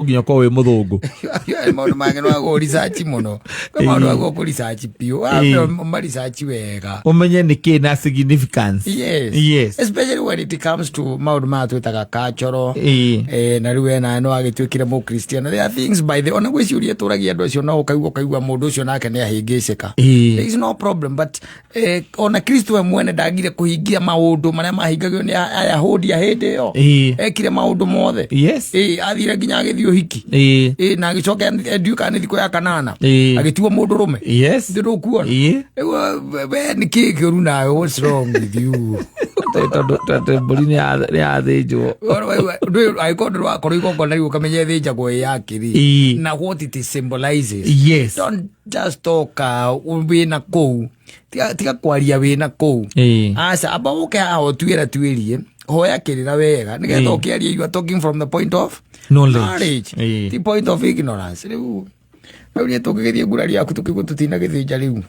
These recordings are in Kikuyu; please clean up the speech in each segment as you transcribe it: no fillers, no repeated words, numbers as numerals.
Nginya ũkorwo wĩ mũthũngũ. Maũndũ mangĩ no agwo research mũno. Kwĩ maũndũ agwo kũ research biũ. Wambe ma research wega. Ũmenye nĩ kĩ na significance. Yes. Especially when it comes to maũndũ maya twĩtaga cultural. Na rĩu wena no agĩtuĩkire mũkristiano. There are things by the ona gwĩ ciũria tũragia andũ acio no ũkaigua mũndũ ũcio nake nĩ ahĩngĩcĩka. There is no problem, but ona Kristo we mwene ndagire kũhingia maũndũ marĩa mahingagio nĩ Ayahudi a hĩndĩ ĩyo. Ekire maũndũ mothe. Athire nginya agĩthiĩ ũhiki. Na agĩcoka ndiũĩ kana nĩ thikũ ya kanana agĩtuo mũndũrũme. Ndĩ ndũkuona? Rĩu, we nĩ kĩĩ kĩũru nawe? What's wrong with you? Tondũ mbũri nĩ yathĩnjwo. Angĩkorwo ndũrakorwo igongona rĩu ũkamenya ĩthĩnjagwo ĩ yakĩrĩ na what it symbolizes. Don't just talk wĩna kũu, tiga kwaria wĩna kũu. Aca, amba ũke haha ũtuĩra tuĩrie, hoya kĩrĩra wega nĩgetha ũkĩaria you are talking from the point of knowledge. Knowledge. Ti point of ignorance. Rĩu niĩ tũngĩgĩthiĩ ngurari yaku tũkĩguo tũtinagĩthĩnja rĩu.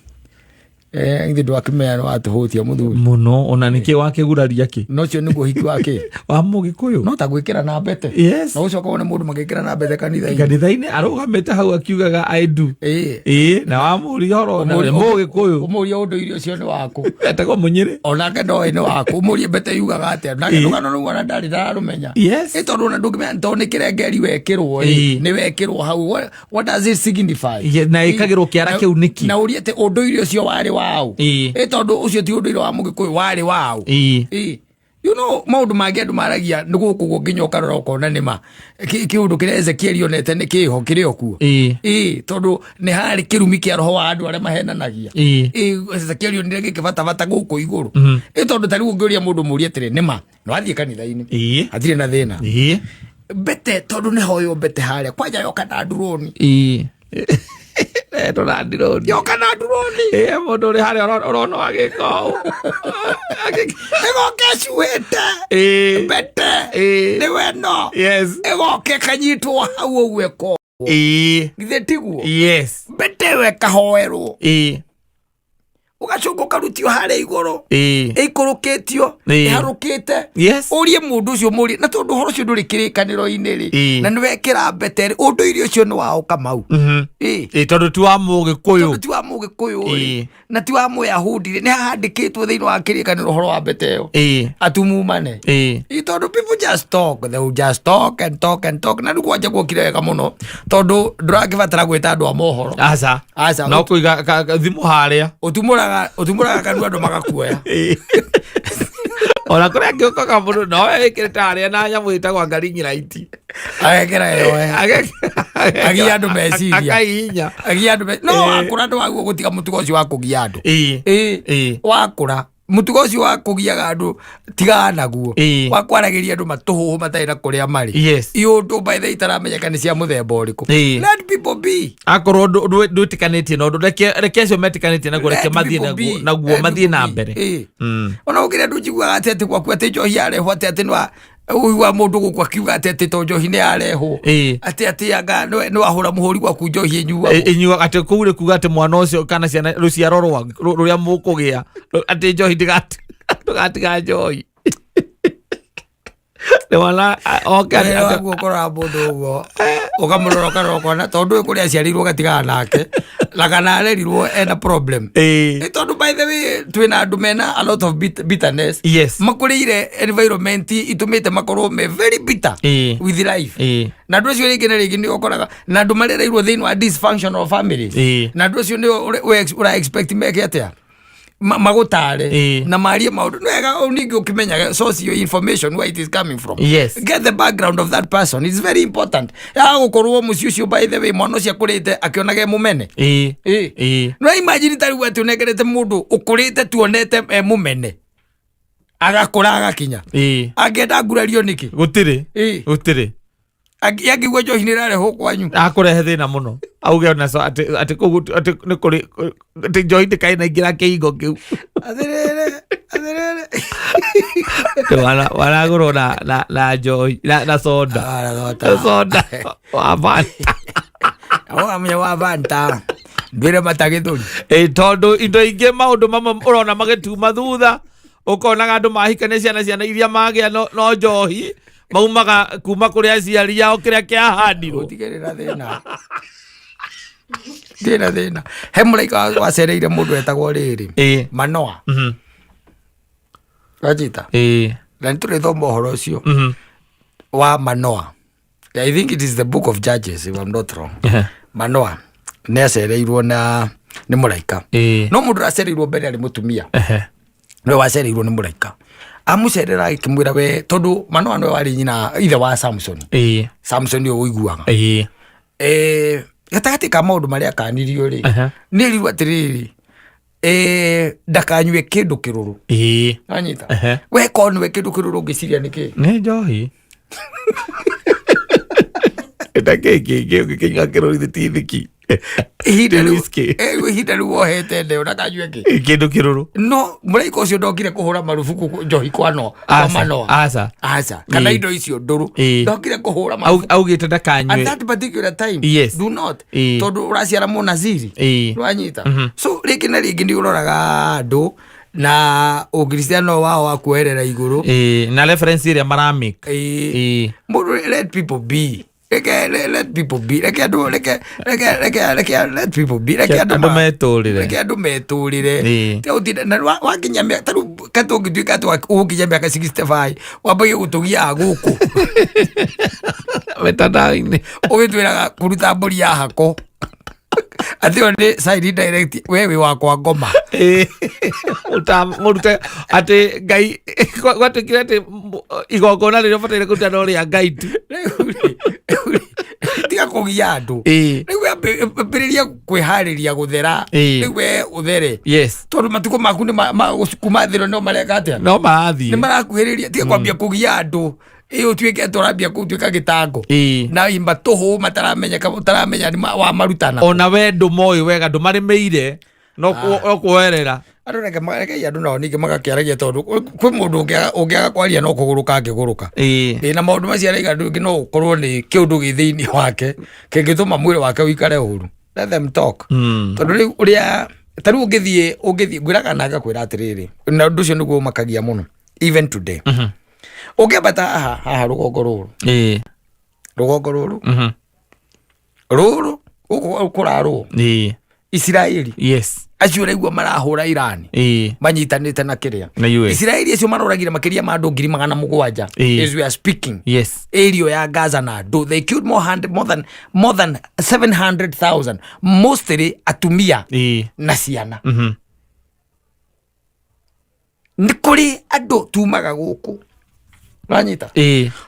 Ithe ndwakĩmenya nĩ watũhũtia mũthuri. Mũno, ona nĩkĩ wakĩguraria kĩ? No ũcio nĩguo hiki wake. Wa mũgĩkũyũ. No ta gwĩkĩra na mbete. Na ũcoka wone mũndũ magĩkĩra na mbete kanitha-inĩ. Kanitha-inĩ arũgamĩte hau akiugaga "I do". Na wamũria ũhoro na mũgĩkũyũ. Ũmũrie ũndũire ũcio nĩ waku. Etagwo mũnyĩrĩ. Onake ndoĩ nĩ waku. Ũmũrie mbete yugaga atĩa. Nake rũgano rũu ona ndarĩ ndararũmenya. Ĩ tondũ ona ndũngĩmenya tondũ nĩ kĩrengeri wekĩrwo ĩ. Nĩ wekĩrwo hau. What does it signify? Na ĩkagĩrwo kĩara kĩu nĩkĩ? Na ũrie atĩ ũndũire ũcio warĩ waũ? Ĩ tondũ ũcio ti ũndũire wa mũgĩkũyũ, warĩ waũ? Maũndũ mangĩ andũ maragia nĩ gũkũ guo nginya ũkarora ũkona nĩ ma. Kĩũndũ kĩrĩa Ezekiel onete nĩ kĩho kĩrĩ o kuo. Tondũ nĩ harĩ kĩrumi kĩa roho wa andũ arĩa mahenanagia. Ezekiel onire gĩkĩbatabata gũkũ igũrũ. Ĩ tondũ ta rĩu ũngĩũria mũndũ mũrie atĩrĩ, nĩ ma no athiĩ kanitha-inĩ hatirĩ na thĩna. Mbete tondũ nĩ hoywo mbete harĩa kwanja yoka na nduroni. Etwo na ndironi. Yoka na nduroni. Mũndũ ũrĩ harĩa ũrona agĩka ũũ. Ĩgoka ĩcuĩte. Mbete. Nĩwe no. Ĩgoka ĩkanyitwo hau ũguo ĩko. Githĩ tiguo? Yes. Mbete ĩyo ĩkahoerwo. Ũgacoka ũkarutio harĩa igũrũ. Ĩikũrũkĩtio. Ĩharũkĩte. Ũrie mũndũ ũcio mũrie na tondũ ũhoro ũcio ndũrĩ kĩrĩkanĩro-inĩ rĩ. Na nĩ wekĩra mbete rĩ, ũndũire ũcio nĩ wao Kamau. Ĩ tondũ ti wa mũgĩkũyũ. Tondũ ti wa mũgĩkũyũ rĩ. Na ti wa mũyahudi rĩ, nĩ handĩkĩtwo thĩinĩ wa kĩrĩkanĩro ũhoro wa mbete ĩyo? Atumumane. Ĩ tondũ people just talk, they will just talk and talk and talk. Na rĩu kwanja guokire wega mũno tondũ ndũrakĩbatara gwĩta andũ a mohoro. Aca. Aca. No kũiga thimũ harĩa. Ũtumũraga kanua andũ magakuoya. Ona kũrĩa angĩũkaga mũndũ no wĩkĩrĩte harĩa na nyamũ ĩtagwo ngaringiraiti. Agekĩra yoe. Agia andũ meciria. Akaihinya. Agia andũ no wakũra ndwaguo gũtiga mũtugo ũcio wa kũgia andũ. Wakũra mũtugo ũcio wa kũgiaga andũ tigaga naguo. Wa kwaragĩria andũ matũhũhũ matarĩ na kũrĩa marĩ. Iũndũ by the way itaramenyeka nĩ cia mũthemba ũrĩkũ. Let people be. Akorwo ndwĩtĩkanĩtie na ũndũ, reke acio metĩkanĩtie naguo, reke Let mathiĩ people naguo be. naguo Let mathiĩ people na be. mbere. Ona gũkĩrĩ andũ njiguaga atĩ gwaku atĩ njohi yarehwo atĩ nĩ ũigua mũndũ gũkũ akiuga atĩ to njohi nĩ yarehwo. Atĩ anga nĩ wahũra mũhũri gwaku njohi ĩnyuagwo. Ĩnyuagwo atĩ kũu nĩ kuga atĩ mwana ũcio kana ciana rũciaro rũrĩa mũkũgĩa atĩ njohi ndũgatiga njohi. Nĩ wana, oke Wĩra waku ũkoraga mũndũ ũguo ũkamũrora ũkarora ũkona tondũ ũyũ kũrĩa aciarĩirwo gatigana nake na kana arerirwo ena problem. Nĩ tondũ by the way twĩna andũ mena a lot of bitterness. Makũrĩire environment itũmĩte makorwo me very bitter with life. Na andũ acio rĩngĩ na rĩngĩ nĩ ũkoraga na andũ marereirwo thĩinĩ wa dysfunctional families. Na andũ acio nĩ ũra expect meke atĩa? Magũtare na marie maũndũ. Nĩ wega ũũ ningĩ ũkĩmenyaga source your information, where it is coming from. Get the background of that person, it's very important. Ya gũkorwo mũciĩ ũcio by the way mwana ũcio akũrĩte akĩonaga e mũmene. No imagine ta rĩu atĩ ũnengerete mũndũ ũkũrĩte tuonete e mũmene agakũra agakinya. Angĩenda ngurario nĩkĩ? Gũtirĩ. Gũtirĩ. Angĩigua njohi nĩ ĩrarehwo kwanyu. Akũrehe thĩna mũno auge ona so atĩ kũu atĩ nĩ kũrĩ atĩ njohi ndĩkainaingĩra kĩhingo kĩu. Atĩrĩrĩ, atĩrĩrĩ. Atĩ waragũrwo na njohi na soda. Ah, na soda. Na soda wa Fanta. Wamenya wa Fanta. Ndwĩre matagĩthũri. Ĩ tondũ indo ingĩ maũndũ mamwe ũrona magĩtuma thutha ũkonaga andũ mahikania ciana iria magĩa no njohi. Maumaga kuma kũrĩ aciari ao kĩrĩa kĩahandirwo. Gũtigĩrĩ na thĩna, ndirĩ na thĩna. He mũraika wacereire mũndũ wetagwo rĩrĩ, Manoa. Wajita. Na nĩ tũrĩthoma ũhoro ũcio wa Manoa. I think it is the Book of Judges, if I'm not wrong. Manoa nĩ acereirwo na nĩ mũraika. No mũndũ ũracereirwo mbere arĩ mũtumia. Nĩwe wacereirwo nĩ mũraika, amũcerera akĩmwĩra we, tondũ Manoa nĩwe warĩ nyina ithe wa Samson. Samson ũyũ ũiguaga. Gatagatĩ ka maũndũ marĩa akanirio rĩ, nĩ erirwo atĩrĩrĩ, ndakanyue kĩndũ kĩrũrũ. Anyita. We korwo nĩwe, kĩndũ kĩrũrũ ũngĩciria nĩ kĩ? Nĩ njohi na kĩ kĩngĩ ũngĩkĩnyua kĩrũrũ ithe ti thiki? Ihinda Nĩ rĩu whisky. Ihinda rĩu wohete ndeo ndakanyue kĩ? Kĩndũ kĩrũrũ. No mũraika ũcio ndokire kũhũra marubuku njohi kwa no kwa Aca, Manoa. Aca. Aca, kana indo icio ndũrũ. Ndokire kũhũra marubuku Augĩte at ndakanyue. that particular time. Do not, tondũ ũraciara mũnaziri. Nĩwanyita? So rĩngĩ na rĩngĩ nĩ ũroraga andũ na ũkristiano wao wa kuoerera igũrũ. Na reference ĩrĩa maramake. Mũndũ, let people be. Reke let people be. Reke andũ, reke reke reke reke let people be. Reke andũ andũ metũrĩre. Reke andũ metũrĩre. Tiga gũtinda na wakinya mĩaka tarĩu kata ũngĩtuĩka atĩ ũgũkinya mĩaka 65 wambagie gũtũgia gũkũ Mitandao-inĩ. Ũgĩtwĩraga kũruta mbũri ya hako atĩ ĩyo nĩ sign direct we wĩ wakwa ngoma. Mũrute atĩ Ngai gwatuĩkire atĩ igongona rĩrĩa ũbataire kũruta no rĩa Ngai tu. Rĩu rĩ, tiga kũgia andũ. Rĩu ambĩrĩria kwĩharĩria gũthera. Rĩu we ũthere, tondũ matukũ maku nĩ kuma thĩro no mareka atĩa? No marathiĩ. Nĩ marakuhĩrĩria. Tiga kwambia kũgia andũ, ĩ ũtuĩke atĩ ũrambia gũtuĩka gĩtango na imba tũhũ mataramenyeka, ũtaramenya nĩ wamarutana. Ona we ndũmoĩ wega, ndũmarĩmĩire, no kuoerera. Andũ reke rekei andũ nao ningĩ magakĩaragia, tondũ kwĩ mũndũ ũngĩaga kwaria no kũgũrũka angĩgũrũka. Ĩ na maũndũ macio araiga andũ angĩ no ũkorwo nĩ kĩũndũ gĩ thĩinĩ wake kĩngĩtũma mwĩrĩ wake ũikare ũru. Let them talk. Tondũ rĩu ũrĩa ta rĩu ũngĩthiĩ ngwĩraga na ngakwĩra atĩrĩrĩ, na ũndũ ũcio nĩguo ũmakagia mũno even today. Ũngĩambata haha rũgongo rũrũ, rũgongo rũrũ, rũrũ gũkũ kũrarũo, Isiraeli, acio ũraigua marahũra Irani, manyitanĩte na kĩrĩa, Na US. Isiraeli acio maroragire makĩria ma andũ 700,000 as we are speaking. Area ya Gaza na andũ they killed more than 700,000, mostly atumia na ciana. Nĩ kũrĩ andũ tumaga gũkũ, wanyita,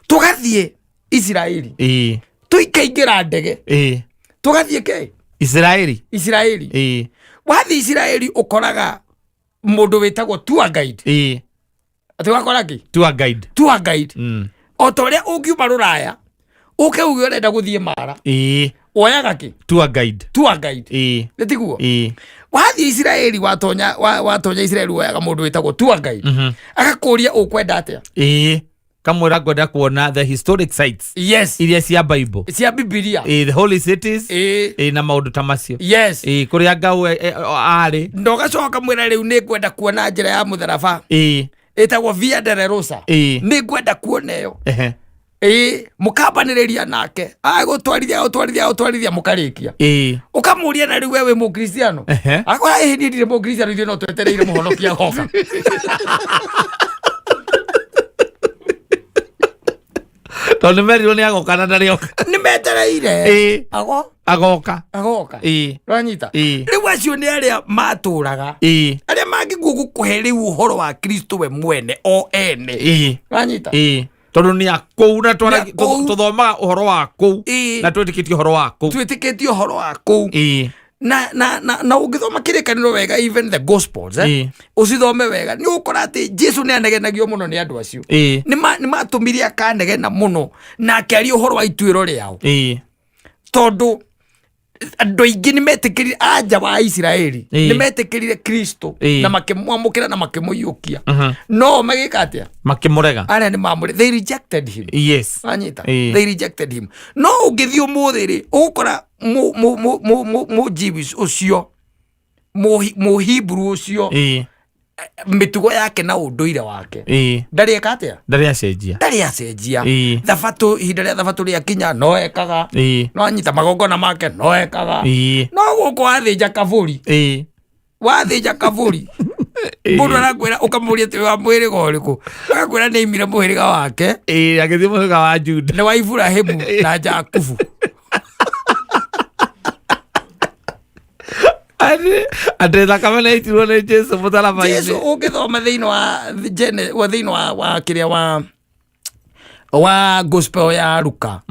tũgathiĩ Isiraeli, tũikaingĩra ndege, tũgathiĩ ke Isiraeli. Isiraeli. Wathiĩ Isiraeli ũkoraga mũndũ wĩtagwo tour guide. Atĩ wakora kĩ? Tour guide. Tour guide. O ta ũrĩa ũngiuma rũraya ũke uge ũrenda gũthiĩ Mara, woyaga kĩ? Tour guide. Tour guide. Nĩ tiguo? Wathiĩ Isiraeli, watonya watonya Isiraeli woyaga mũndũ wĩtagwo tour guide, agakũria ũkwenda atĩa. Kamwĩra ngwenda kuona the historic sites iria cia Bible, cia Bibilia, the holy cities, na maũndũ ta macio, kũrĩa Ngau arĩ. Na ũgacoka mwĩra rĩu nĩ ngwenda kuona njĩra ya mũtharaba ĩtagwo Via Dolorosa. Nĩ ngwenda kuona ĩyo. Mũkambanĩrĩria nake, agũtwarithia, agũtwarithia, agũtwarithia, mũkarĩkia. Ũkamũria, na rĩu we wĩ mũkristiano? Akora, ĩhĩ, niĩ ndirĩ mũkristiano, ithuĩ no twetereire mũhonokia agoka. Tondũ nĩ merirwo nĩ agoka na ndarĩ oka. Nĩ metereire ago Agoka. Agoka. Ũranyita? Rĩu acio nĩ arĩa matũraga, arĩa mangĩguo gũkũhe rĩu ũhoro wa Kristo we mwene o ene. Ũranyita? Tondũ nĩ akũu na Nĩ akũu. Tũthomaga ũhoro wa kũu na twĩtĩkĩtie ũhoro wa kũu. Twĩtĩkĩtie ũhoro wa kũu. Na ũngĩthoma kĩrĩkanĩro wega, even the Gospels, ũcithome wega, nĩ ũgũkora atĩ Jesu nĩ anegenagio mũno nĩ andũ acio. Nĩ matũmire akanegena mũno na akĩaria ũhoro wa ituĩro rĩao, tondũ andũ aingĩ nĩ metĩkĩrire anja wa Isiraeli, nĩ metĩkĩrire Kristo na makĩmwamũkĩra na makĩmũiyũkia, no magĩka atĩa? Makĩmũrega. Arĩa nĩ mamũre, they rejected him. Wanyita? They rejected him. No ũngĩthiĩ ũmũthĩ rĩ, ũgũkora mũ Jewish ũcio, mũ Hebrew ũcio, Mĩtugo yake na ũndũire wake ndarĩ eka atĩa? Ndarĩ acenjia. Ndarĩ acenjia. Thabatũ, ihinda rĩa thabatũ rĩakinya, no ekaga. No anyita magongona make, no ekaga. No gũkũ wathĩnja kabũri, wathĩnja kabũri, mũndũ arakwĩra, ũkamũria atĩ wa mũhĩrĩga ũrĩkũ, agakwĩra nĩ aimire mũhĩrĩga wake. Agĩthiĩ mũhĩrĩga wa Juda. Nĩ wa Iburahĩmu na Jakubu. Atĩ thakame nĩ yaitirwo nĩ Jesu mũtharaba-inĩ. Jesu, ũngĩthoma thĩinĩ wa thĩinĩ wa kĩrĩa wa gospel ya Luka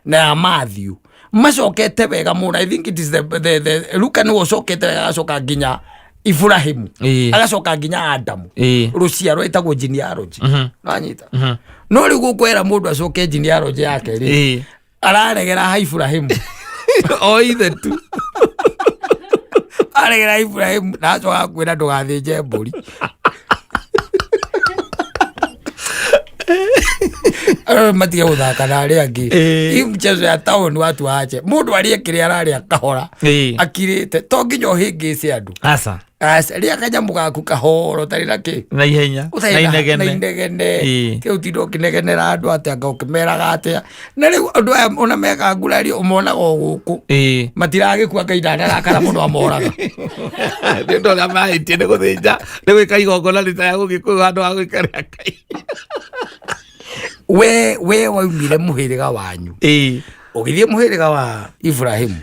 na ya Matthew, macokete wega mũno. I think it is the Luka nĩwe ũcokete wega, agacoka nginya Ibrahimu, agacoka nginya Adamu. Rũciaro ĩtagwo genealogy. Nanyita? No rĩu gũkwera mũndũ acoke genealogy yake rĩ, araregera ha Ibrahimu. O ithe tu. Aregera Ibrahimu na acoka kwĩra ndũgathĩnje mbũri. Matige gũthaka na arĩa angĩ. Hii mchezo ya town watu waache. Mũndũ arĩe kĩrĩa ararĩa kahora, akirĩte, to nginya ũhĩngĩce andũ. Aca. Aca, rĩa kanyamũ gaku kahora, ũtarĩ na kĩ, na ihenya ũtarĩ na na inegene. Inegene. Kĩu tinda ũkĩnegenera andũ atĩa, anga ũkĩmeraga atĩa? Na rĩu andũ aya ona meka ngurario, ũmonaga o gũkũ. Matiragĩkua, Ngai ndanarakara mũno amoraga. Nĩ ũndũ ũrĩa mahĩtie nĩ gũthĩnja, nĩ gwĩka igongona rita ya gũgĩkũyũ handũ ha gwĩka rĩa Ngai. We waumire mũhĩrĩga wanyu, ũgĩthiĩ mũhĩrĩga wa Ibrahimu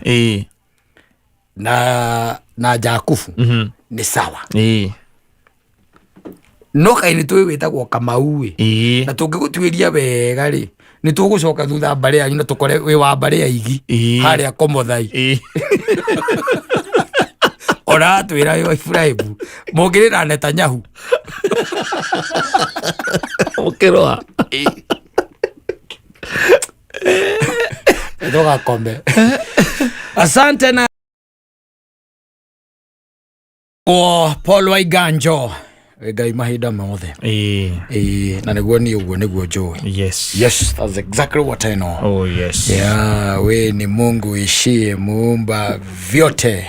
na Jakubu, nĩ sawa. No kaĩ nĩ tũĩ wĩtagwo Kamau ĩ? Na tũngĩgũtuĩria wega rĩ, nĩ tũgũcoka thutha mbarĩ yanyu na tũkore wĩ wa mbarĩ ya Igi harĩa Komothai. Ona atwĩra wĩ wa Ibrahimu, mũngĩrĩ na Netanyahu. Mũkĩrũa. Tũgakome. Asante na o Paul Waiganjo, Ngai mahinda mothe. Ĩĩ, na nĩguo niĩ ũguo nĩguo njũĩ. Yes, that's exactly what I know. Oh yes. Yeah, we ni Mungu ishie muumba vyote.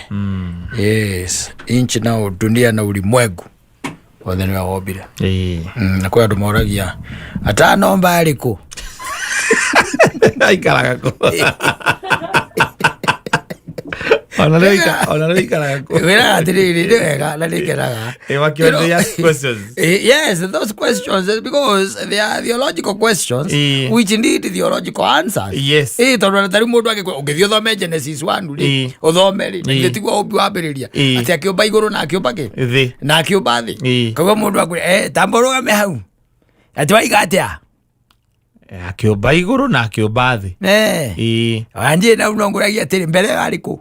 Yes, inchi na dunia na ulimwengu wothe nĩwe wombire. Na kwĩ andũ moragia atanomba arĩkũ. Aikaraga kũ? Ona rĩu aikaraga kũ? Wĩraga atĩrĩrĩ, nĩ wega na nĩngenaga. Makĩona they ask questions. Yes, those questions, because they are theological questions which need theological answers. Tondũ ona tarĩu mũndũ angĩkwa ũngĩthiĩ ũthome Genesis 1 rĩ, ũthome rĩ, githĩ tiguo ũmbi wambĩrĩria? Atĩ akĩũmba igũrũ na akĩũmba kĩ? Thĩ. Na akĩũmba thĩ. Koguo mũndũ akwĩra, tamba ũrũgame hau, atĩ waiga atĩa? Akĩũmba igũrũ na akĩũmba thĩ. Wanjĩ na no ngũragia atĩrĩ, mbere ĩyo arĩ kũ?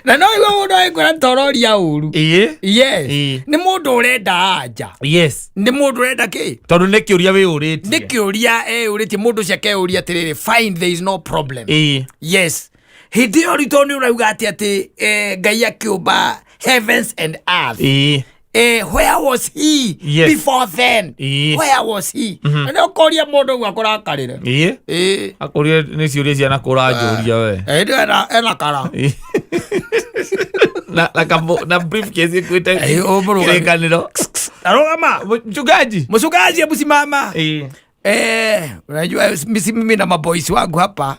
Na no igua mũndũ agĩkwĩra tororia ũru. Yes. Nĩ mũndũ ũrenda anja. Nĩ mũndũ ũrenda kĩ? Tondũ nĩ kĩũria wĩyũrĩtie. Nĩ kĩũria eyũrĩtie. Mũndũ ũcio akeyũria atĩrĩrĩ, fine, there is no problem. Yes, hĩndĩ ĩyo rito nĩ ũrauga atĩ Ngai akĩũmba heavens and earth, where was he before then? Where was he? Na nĩ ũkoria mũndũ ũguo akũrakarĩre. Akũrie nĩ ciũria ciana kũranjũria we. Hĩndĩ ĩyo ena kara. Na briefcase ĩkuĩte Ũmũrũgamie. kĩrĩkanĩro. Arũgama. Mchungaji. Mchungaji, hebu simama. Unajua mimi na maboys wangu hapa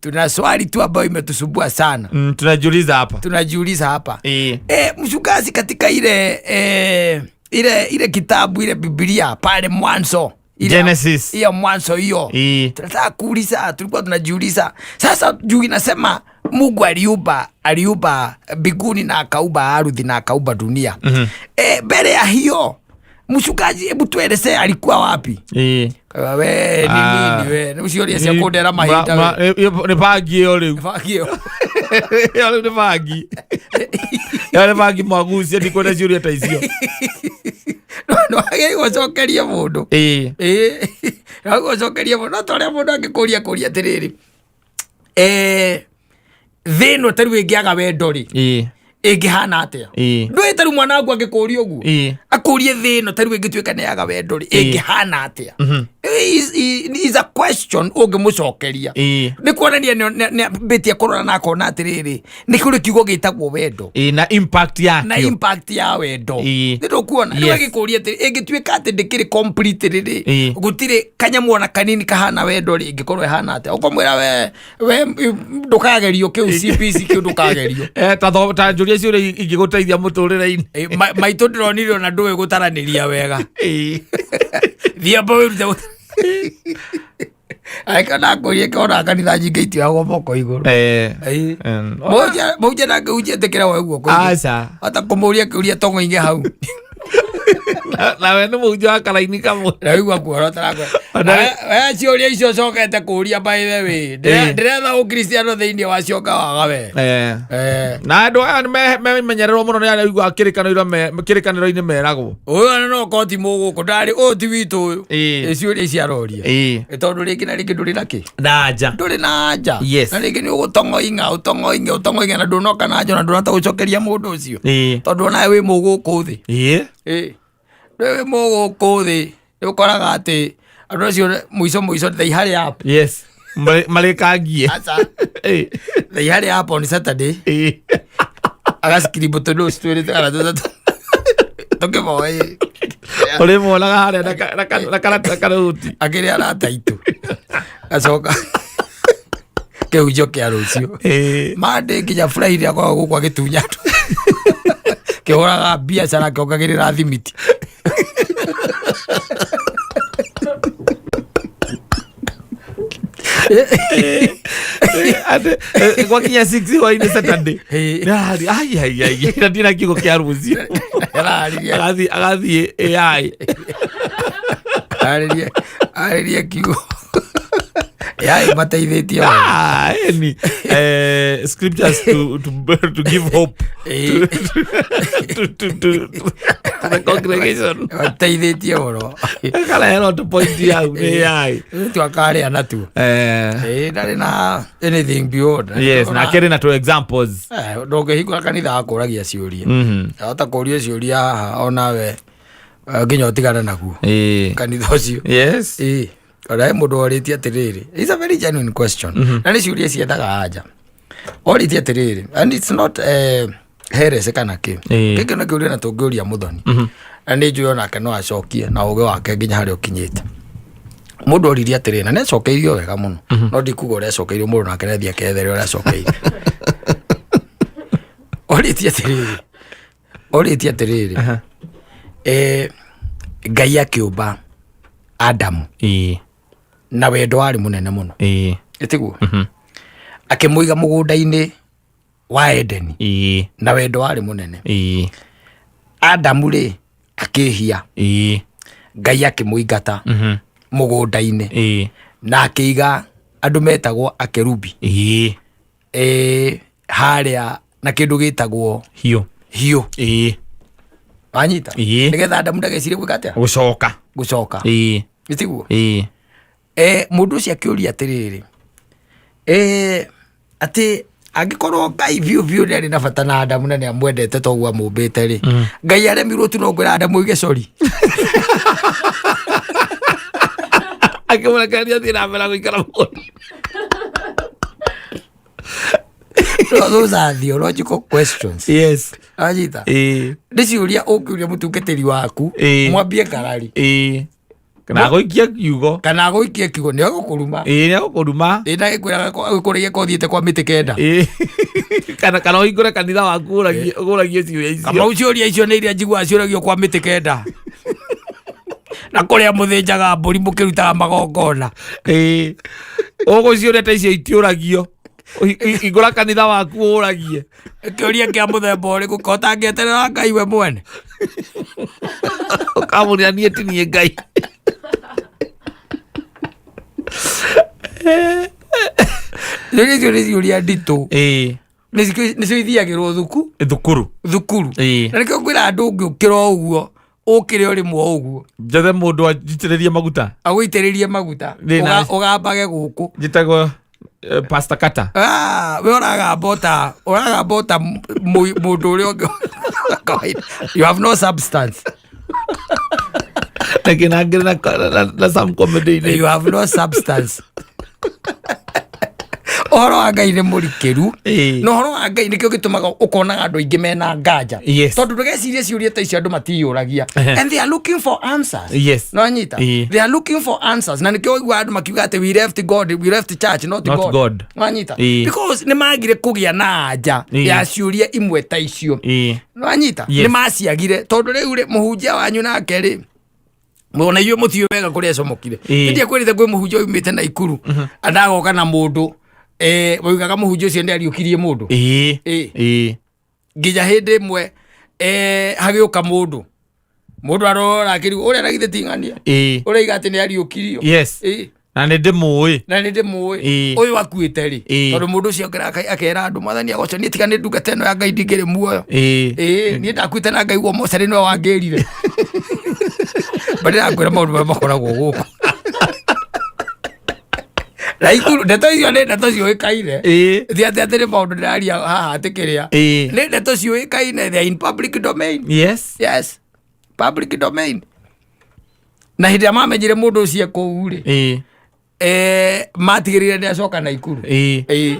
tuna swali tu ambayo imetusumbua sana. Tunajiuliza hapa. Tunajiuliza hapa. Mchungaji, katika ile kitabu, ile Biblia pale mwanzo Genesis. Hiyo mwanzo hiyo. Tunataka kuuliza, tulikuwa tunajiuliza. Sasa juu inasema Mungu aliumba mbinguni na akaumba ardhi na akaumba dunia. Mbele ya hiyo, mchungaji, hebu tueleze alikuwa wapi? We ni nini we? Nĩ ciũria cia kũndera mahinda we. Nĩ bangi ĩyo rĩu. Bangi ĩyo. Ĩyo rĩu nĩ bangi. Ĩyo nĩ bangi mwagucia, ndikwenda ciũria ta icio. No wagĩrĩirwo ũcokerie mũndũ. Ĩĩ, no ũcokerie mũndũ, no ta ũrĩa mũndũ angĩkũria kũria atĩrĩrĩ, thĩ ĩno ta rĩu ĩngĩaga wendo rĩ, ĩngĩhana atĩa? Ndũĩ ta rĩu mwana waku angĩkũria ũguo, akũrie thĩ ĩno ta rĩu ĩngĩtuĩka nĩ yaga wendo rĩ, ĩngĩhana atĩa? Is a question. question ũngĩmũcokeria. Nĩ kuonania nĩambĩtie kũrora na akona atĩrĩrĩ, nĩ kũrĩ kiugo gĩtagwo wendo. Ĩĩ, na impact Na yakĩo. impact ya wendo. Nĩ ndũkuona rĩu agĩkũria atĩrĩ, ĩngĩtuĩka atĩ ndĩkĩrĩ complete rĩrĩ, gũtirĩ kanyamũ ona kanini kahana wendo rĩ, ĩngĩkorwo ĩhana atĩa? Ũkamwĩra we ndũkagerio kĩu CPC kĩu ndũkagerio. Ta njũria ciũria ingĩgũteithia mũtũrĩre-inĩ. Maitũ ndĩronire ona ndũĩ gũtaranĩria wega. Thiĩ amba wĩrute. Angĩkorwo nakũria kona kanitha nyingĩ itioyagwo moko igũrũ. Mũhunjia ndangĩhunjia ĩtĩkĩra woe guoko igũrũ. Aca. Hata kũmũria kĩũria tong'oinge hau. Nawe nĩ mũhunjia wa karaini kamwe. Na wĩigua kuorota nakwe. We ciũria icio ũcokete kũria, by the way, ndĩretha ũkristiano thĩinĩ wa cio ngawaga we. Na andũ aya nĩ memenyererwo mũno nĩ arĩa aiguaga kĩrĩkanĩro-inĩ meragwo. Ũyũ ona no korwo ti mũgũkũ ndarĩ, ũyũ ti witũ ũyũ. Ĩ ciũria ici aroria. Ĩ tondũ rĩngĩ na rĩngĩ ndũrĩ na kĩ? Na anja. Ndũrĩ na anja. Yes. Na rĩngĩ nĩ ũgũtong'oing'a ũtong'oing'e ũtong'oing'e na ndũnoka na anja na ndũnahota gũcokeria mũndũ ũcio. Tondũ onawe wĩ mũgũkũ thĩ. Ĩ ndũĩ wĩ mũgũkũ thĩ, nĩ ũkoraga atĩ andũ acio mũico mũico they hurry up. Yes. Marĩkangie. Aca. They hurry up on Saturday. Agaskiribu tũnũ twĩrĩ kana tũtatũ tũkĩmoĩ. Ũrĩmuonaga harĩa na karũti. Akĩrĩ arata aitũ acoka kĩhunjio kĩa rũciũ. Monday nginya Friday akoragwo gũkũ agĩtunya andũ, kĩhũraga biacara, akĩongagĩrĩra thimiti. Atĩ, gwakinya 6 hwainĩ Saturday. Ndarĩ, ai ai ai, na ndina kiugo kĩa rũciũ. Ararĩria. Agathiĩ AI. Arĩrie kiugo yai mateithĩtie wega. Ah, any scriptures to give hope to the congregation. Mateithĩtie mũno. Karehera to point yau nĩ AI. Twakarĩa natuo. Ndarĩ na anything beyond. Yes, na akĩrĩ na two examples. Ndũngĩhingũra kanitha akũragia ciũria. Ahota kũria ciũria haha onawe nginya ũtigane naguo kanitha ũcio. Ĩĩ, ona he mũndũ orĩtie atĩrĩrĩ, it's a very genuine question, na nĩ ciũria ciethaga anja. Orĩtie atĩrĩrĩ, and it's not heresy kana kĩ. Gĩkĩ nĩ kĩũria na tũngĩũria mũthoni, na nĩ njũĩ onake no acokie na ũgĩ wake nginya harĩa ũkinyĩte. Mũndũ oririe atĩrĩrĩ, na nĩ acokeirio wega mũno, no ndikuga ũrĩa acokeirio, mũndũ nake nĩathiĩ akethere ũrĩa acokeirio. Orĩtie atĩrĩrĩ, Ngai akĩũmba Adamu na wendo warĩ mũnene mũno, ĩtiguo? Akĩmũiga mũgũnda-inĩ wa Edeni na wendo warĩ mũnene. Adamu rĩ akĩhia, Ngai akĩmũingata mũgũnda-inĩ na akĩiga andũ metagwo akerubi harĩa na kĩndũ gĩtagwo hiũ. Hiũ. Wanyita? Nĩgetha Adamu ndagecirie gwĩka atĩa? Gũcoka. Gũcoka. Ĩtiguo? Mũndũ ũcio akĩũria atĩrĩrĩ, atĩ angĩkorwo Ngai biũ biũ nĩ arĩ na bata na Adamu na nĩ amwendete toguo amũmbĩte rĩ, Ngai aremirwo tu no kwĩra Adamu oige sorry? Akĩmũrekereria athiĩ na mbere gũikara mũgũnda. Those are theological questions. Wanyita? Nĩ ciũria ũngĩũria mũtungatĩri waku, mwambie ngarari. Kana agũikie kiugo. Kana agũikie kiugo, nĩ agũkũruma. Ĩĩ, nĩ agũkũruma. Ĩ na gĩkwĩraga agĩkũragia ko ũthiĩte kwa mĩtĩ kenda. Kana ũhingũre kanitha waku ũragie ciũria icio. Kamau, ciũria icio nĩ iria njiguaga ciũragio kwa mĩtĩ kenda na kũrĩa mũthĩnjaga mbũri mũkĩrutaga magongona. Ĩĩ, ũgũciũria ta icio itiũragio. Hingũra kanitha waku ũragie. Kĩũria kĩa mũthemba ũrĩkũ ko ũtangĩeterera Ngai we mwene? Ũkamũrira niĩ ti niĩ Ngai. Ciũria icio nĩ ciũria nditũ. Nĩcio ithiagĩrwo thuku Thukuru. Thukuru. Na nĩkĩo ngwĩra andũ, ũngĩũkĩra o ũguo, ũkĩre o rĩmwe o ũguo, Njethe mũndũ anjitĩrĩrie maguta. Agũitĩrĩrie maguta. Ũgambage gũkũ. Njĩtagwo Pastor Kata. Ah, we ũragamba ota mũndũ ũrĩa ũngĩ wa kawaida. You have no substance. Na kĩnangĩrĩ na some comedy. You have no substance. Ũhoro wa Ngai nĩ mũrikĩru. Ĩĩ. Na ũhoro wa Ngai nĩkĩo gĩtũmaga ũkonaga andũ aingĩ mena nganja. Yes. Tondũ ndũgecirie ciũria ta icio andũ matiyũragia. Ehe. And they are looking for answers. Yes. No anyita. Ĩĩ. They are looking for answers. Na nĩkĩo ũiguaga andũ makiuga atĩ we left God, we left church, not, Not God. God. No anyita. Ĩĩ. Because nĩ magire kũgĩa na anja Ĩĩ. ya ciũria imwe ta icio. Ĩĩ. No anyita. Yes. Nĩ maciagire tondũ rĩu rĩ mũhunjia wanyu nake rĩ ona inyuĩ mũtiũĩ wega kũrĩa acomokire. Ĩĩ. Ndiakwĩrĩte kwĩ mũhunjia umĩte Naikuru anagoka na mũndũ waugaga mũhunjia ũcio nĩ ariũkirie mũndũ. Ĩĩ. Ĩĩ. Ĩĩ. Nginya hĩndĩ ĩmwe hagĩũka mũndũ mũndũ arora akĩrigwo ũrĩa na githĩ ti ng'ania Ĩĩ. ũraiga atĩ nĩ ariũkirio. Yes. Ĩĩ. Na nĩ ndĩmũĩ. Na nĩ ndĩmũĩ. Ĩĩ. Ũyũ akuĩte rĩ. Ĩĩ. Tondũ mũndũ ũcio akera andũ mwathani agoco niĩ tiga nĩ ndungata ĩno ya Ngai ndingĩrĩ muoyo. Ĩĩ. Ĩĩ niĩ ndakuĩte na Ngai guo mocarĩ nĩwe wangĩrire. Ba ndĩrakwĩra maũndũ marĩa makoragwo gũkũ. Na ikuru ndeto icio nĩ ndeto ciũĩkaine. Ĩĩ. Ti atĩ atĩ nĩ maũndũ ndĩraria haha atĩ kĩrĩa. Ĩĩ. Nĩ ndeto ciũĩkaine, they are in public domain. Yes. Yes. Public domain. Na hĩndĩ ĩrĩa mamenyire mũndũ ũcio kũu rĩ, Ĩĩ. matigĩrĩire nĩ acoka Naikuru. Ĩĩ. Ĩĩ.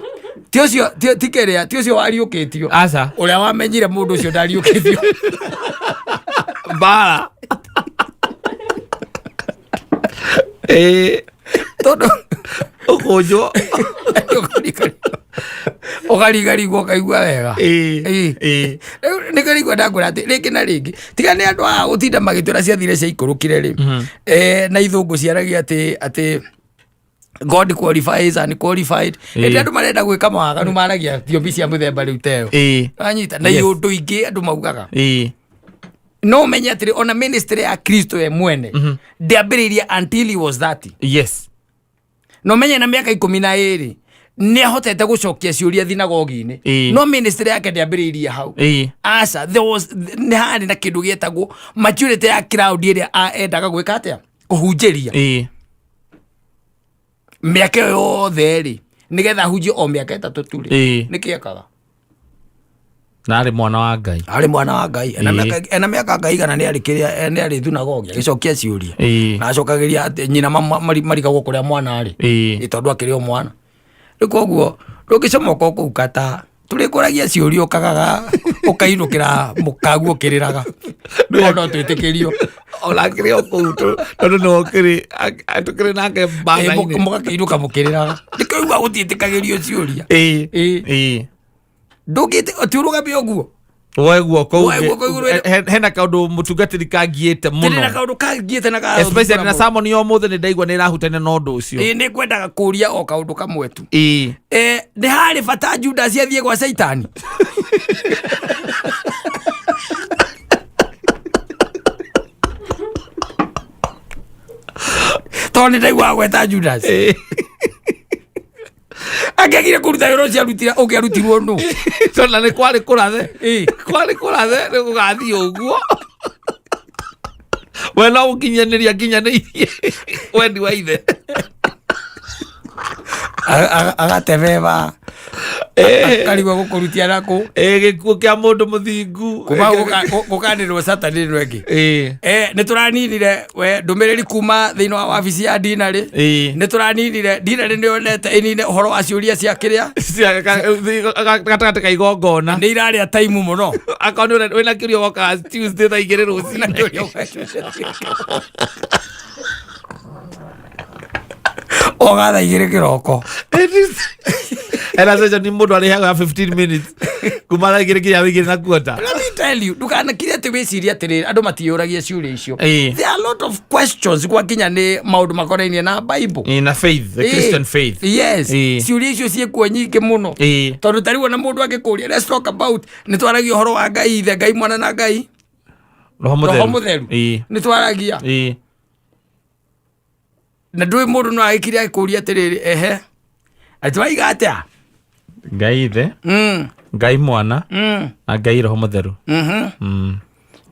Ti ũcio ti kĩrĩa, ti ũcio wariũkĩtio. Aca. Ũrĩa wamenyire mũndũ ũcio ndariũkĩtio. Mbara. Ĩĩ. Tondũ Ũkũnjwo. ũkarigarigwo ũkaigua wega. Ĩĩ. Ĩĩ. Ĩĩ. Rĩu nĩkĩo rĩu ndakwĩra atĩ rĩngĩ na rĩngĩ tiga nĩ andũ aya gũtinda magĩtwĩra ciathire ciaikũrũkire rĩ, na ithũngũ ciaragia atĩ atĩ God qualifies and qualified. Hĩndĩ andũ marenda gwĩka mawaganu maragia thiomi cia mũthemba rĩu ta ĩyo. Ĩĩ. Wanyita na Yes. iũndũ ingĩ andũ maugaga. Ĩĩ. No ũmenye atĩrĩ ona ministry ya Kristo ye mwene ndĩambĩrĩirie until he was 30. Yes. Na ũmenye na mĩaka 12 nĩ ahotete gũcokia ciũria thinagogi-inĩ. Ĩĩ. No ministry yake ndĩambĩrĩirie hau. Ĩĩ. Aca, there was nĩ harĩ na kĩndũ gĩetagwo maturity ya crowd ĩrĩa endaga gwĩka atĩa? Kũhunjĩria. Ĩĩ. Mĩaka ĩyo yothe rĩ, nĩgetha ahunjie o mĩaka 3 tu rĩ. Ĩĩ. Nĩkĩ ekaga? Na arĩ mwana wa Ngai. Arĩ mwana wa Ngai. Ena Ĩĩ. mĩaka, ena mĩaka Ngai igana nĩ arĩ kĩrĩa, nĩ arĩ thunagogi agĩcokia ciũria. Ĩĩ. Na acokagĩria atĩ nyina marigagwo kũrĩa mwana arĩ. Ĩĩ. Ĩ tondũ akĩrĩ o mwana. Rĩu koguo ndũngĩcomoka o kũu kata tũrĩkũragia ciũria ũkagaga ũkainũkĩra mũkaguo ũkĩrĩraga. No no twĩtĩkĩrio. Ona akĩrĩ o kũu tondũ no ũkĩrĩ, tũkĩrĩ nake mbara-inĩ. Mũgakĩinũka mũkĩrĩraga. Nĩkĩo uga gũtiĩtĩkagĩrio ciũria. Ĩĩ. Ĩĩ. Ĩĩ. Ndũngĩte ti ũrũgame ũguo. Woe guoko Woe guoko igũrũ hena kaũndũ mũtungatĩri kangiĩte Tĩrĩ na mũno. kaũndũ kangiĩte na ka Especially na sermon ya ũmũthĩ nĩ ndaigua nĩ ĩrahutania na ũndũ ũcio. Ĩĩ nĩ ngwendaga kũria o kaũndũ kamwe tu. Ĩĩ. Nĩ harĩ bata Judas athiĩ gwa Caitani? Tondũ nĩ ndaigua gweta Judas. Ĩĩ. Angĩagire kũruta wĩra ũcio arutire ũngĩarutirwo nũ? Tondũ na nĩ kwarĩ kũrathe. Ĩĩ. Kwarĩ kũrathe nĩ gũgathiĩ ũguo. We no gũkinyanĩria nginyanĩirie wendi wa ithe. Agatebeba. Akarigwo gũkũrutia nakũ. Ĩĩ gĩkuũ kĩa mũndũ mũthingu. Kuma gũkanĩrwo Saturday ĩno ĩngĩ. Ĩĩ. Nĩ tũraninire we ndũmĩrĩri kuma thĩinĩ wa wabici ya dinarĩ. Ĩĩ. Nĩ tũraninire dinarĩ nĩ yonete ĩnine ũhoro wa ciũria cia kĩrĩa. Cia gatagatĩ ka igongona. Nĩ irarĩa taimu mũno. Akorwo nĩ wĩna kĩũria ũgokaga Tuesday thaa 2 rũcinĩ. Oga thaa 2 kĩroko. Ena session nĩ mũndũ arĩhaga 15 minutes kuma thaa 2 nginya 2:15. Let me tell you, ndukanakire atĩ wĩcirie atĩrĩrĩ andũ matiyũragia ciũria icio. Ĩĩ. There are a lot of questions gwakinya nĩ maũndũ makonainie na Bible. Ĩĩ, na faith, the Ĩĩ. Christian faith. Yes. Ĩĩ. Ciũria icio ciĩkuo nyingĩ mũno. Ĩĩ. Tondũ ta rĩu ona mũndũ angĩkũria, let's talk about, nĩ twaragia ũhoro wa Ngai ithe, Ngai mwana na Ngai Roho Mũtheru. Roho Mũtheru. Ĩĩ. Nĩ twaragia. Ĩĩ. Na ndũĩ mũndũ no agĩkire agĩkũria atĩrĩrĩ, ehe. Atĩ waiga atĩa? Ngai ithe, Ngai mwana, na Ngai Roho Mũtheru.